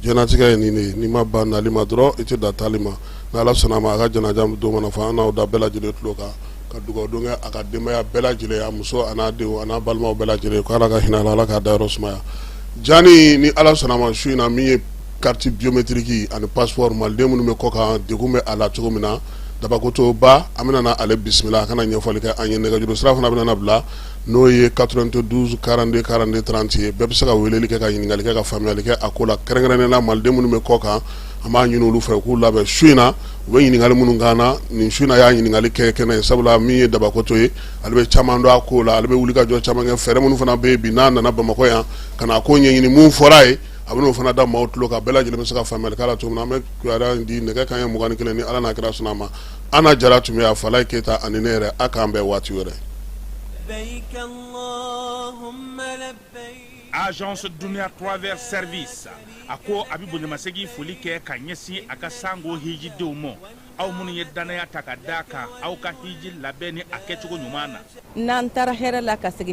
[SPEAKER 2] Diɲɛlatigɛ ye nin de ye, n'i ma ban nali ma dɔrɔn, i tɛ dan taali ma. N'Ala sɔnna a ma, a ka janaja don mana fɔ, an n'aw da bɛɛ lajɛlen tulo kan, ka dugawu don kɛ a ka denbaya bɛɛ lajɛlen, a muso a n'a denw a n'a balimaw bɛɛ lajɛlen, ko Ala ka hinɛ a la, Ala k'a dayɔrɔ sumaya. Jani ni Ala sɔnna a ma, su in na, min ye carte biométrique ani passeport, maliden minnu bɛ kɔ kan, degun bɛ a la cogo min na, Dabakoto ba, an bɛna na ale bisimila, a kana ɲɛfɔli kɛ an ye. Nɛgɛjuru sira fana bɛna bila, n'o ye 92 42 42 30 ye. Bɛɛ bɛ se ka weleli kɛ, ka ɲininkali kɛ, ka faamuyali kɛ a ko la, kɛrɛnkɛrɛnnen na maliden minnu bɛ kɔ kan. An b'a ɲini olu fɛ u k'u labɛn su in na, u bɛ ɲininkali minnu k'an na nin su in na, y'a ɲininkali kɛ kɛnɛ ye, sabula min ye Dabakoto ye, ale bɛ caman dɔn a ko la, ale bɛ wuli ka jɔ caman kɛ. Fɛɛrɛ minnu fana bɛ yen bi, n'a nana Bamakɔ yan ka na a ko ɲɛɲini, mun fɔra a ye, a bɛn'o fana da maaw tulo kan, bɛɛ lajɛlen bɛ se ka faamuyali k'a la cogo min na. An bɛ kibaruya in di nɛgɛ kanɲɛ 21, ni Ala n'a kira sɔnna a ma. Ana Jara tun bɛ yan, Falaye Keyita ani ne yɛrɛ. A k'an bɛn waati wɛrɛ.
[SPEAKER 10] Agence Dunia Travel Service, a ko a bɛ bonyamasegin foli kɛ ka ɲɛsin a ka sango hijidenw ma, aw minnu ye dannaya ta ka da kan aw ka hiji labɛn ni a kɛcogo ɲuman na.
[SPEAKER 11] N'an taara hɛrɛ la ka segin.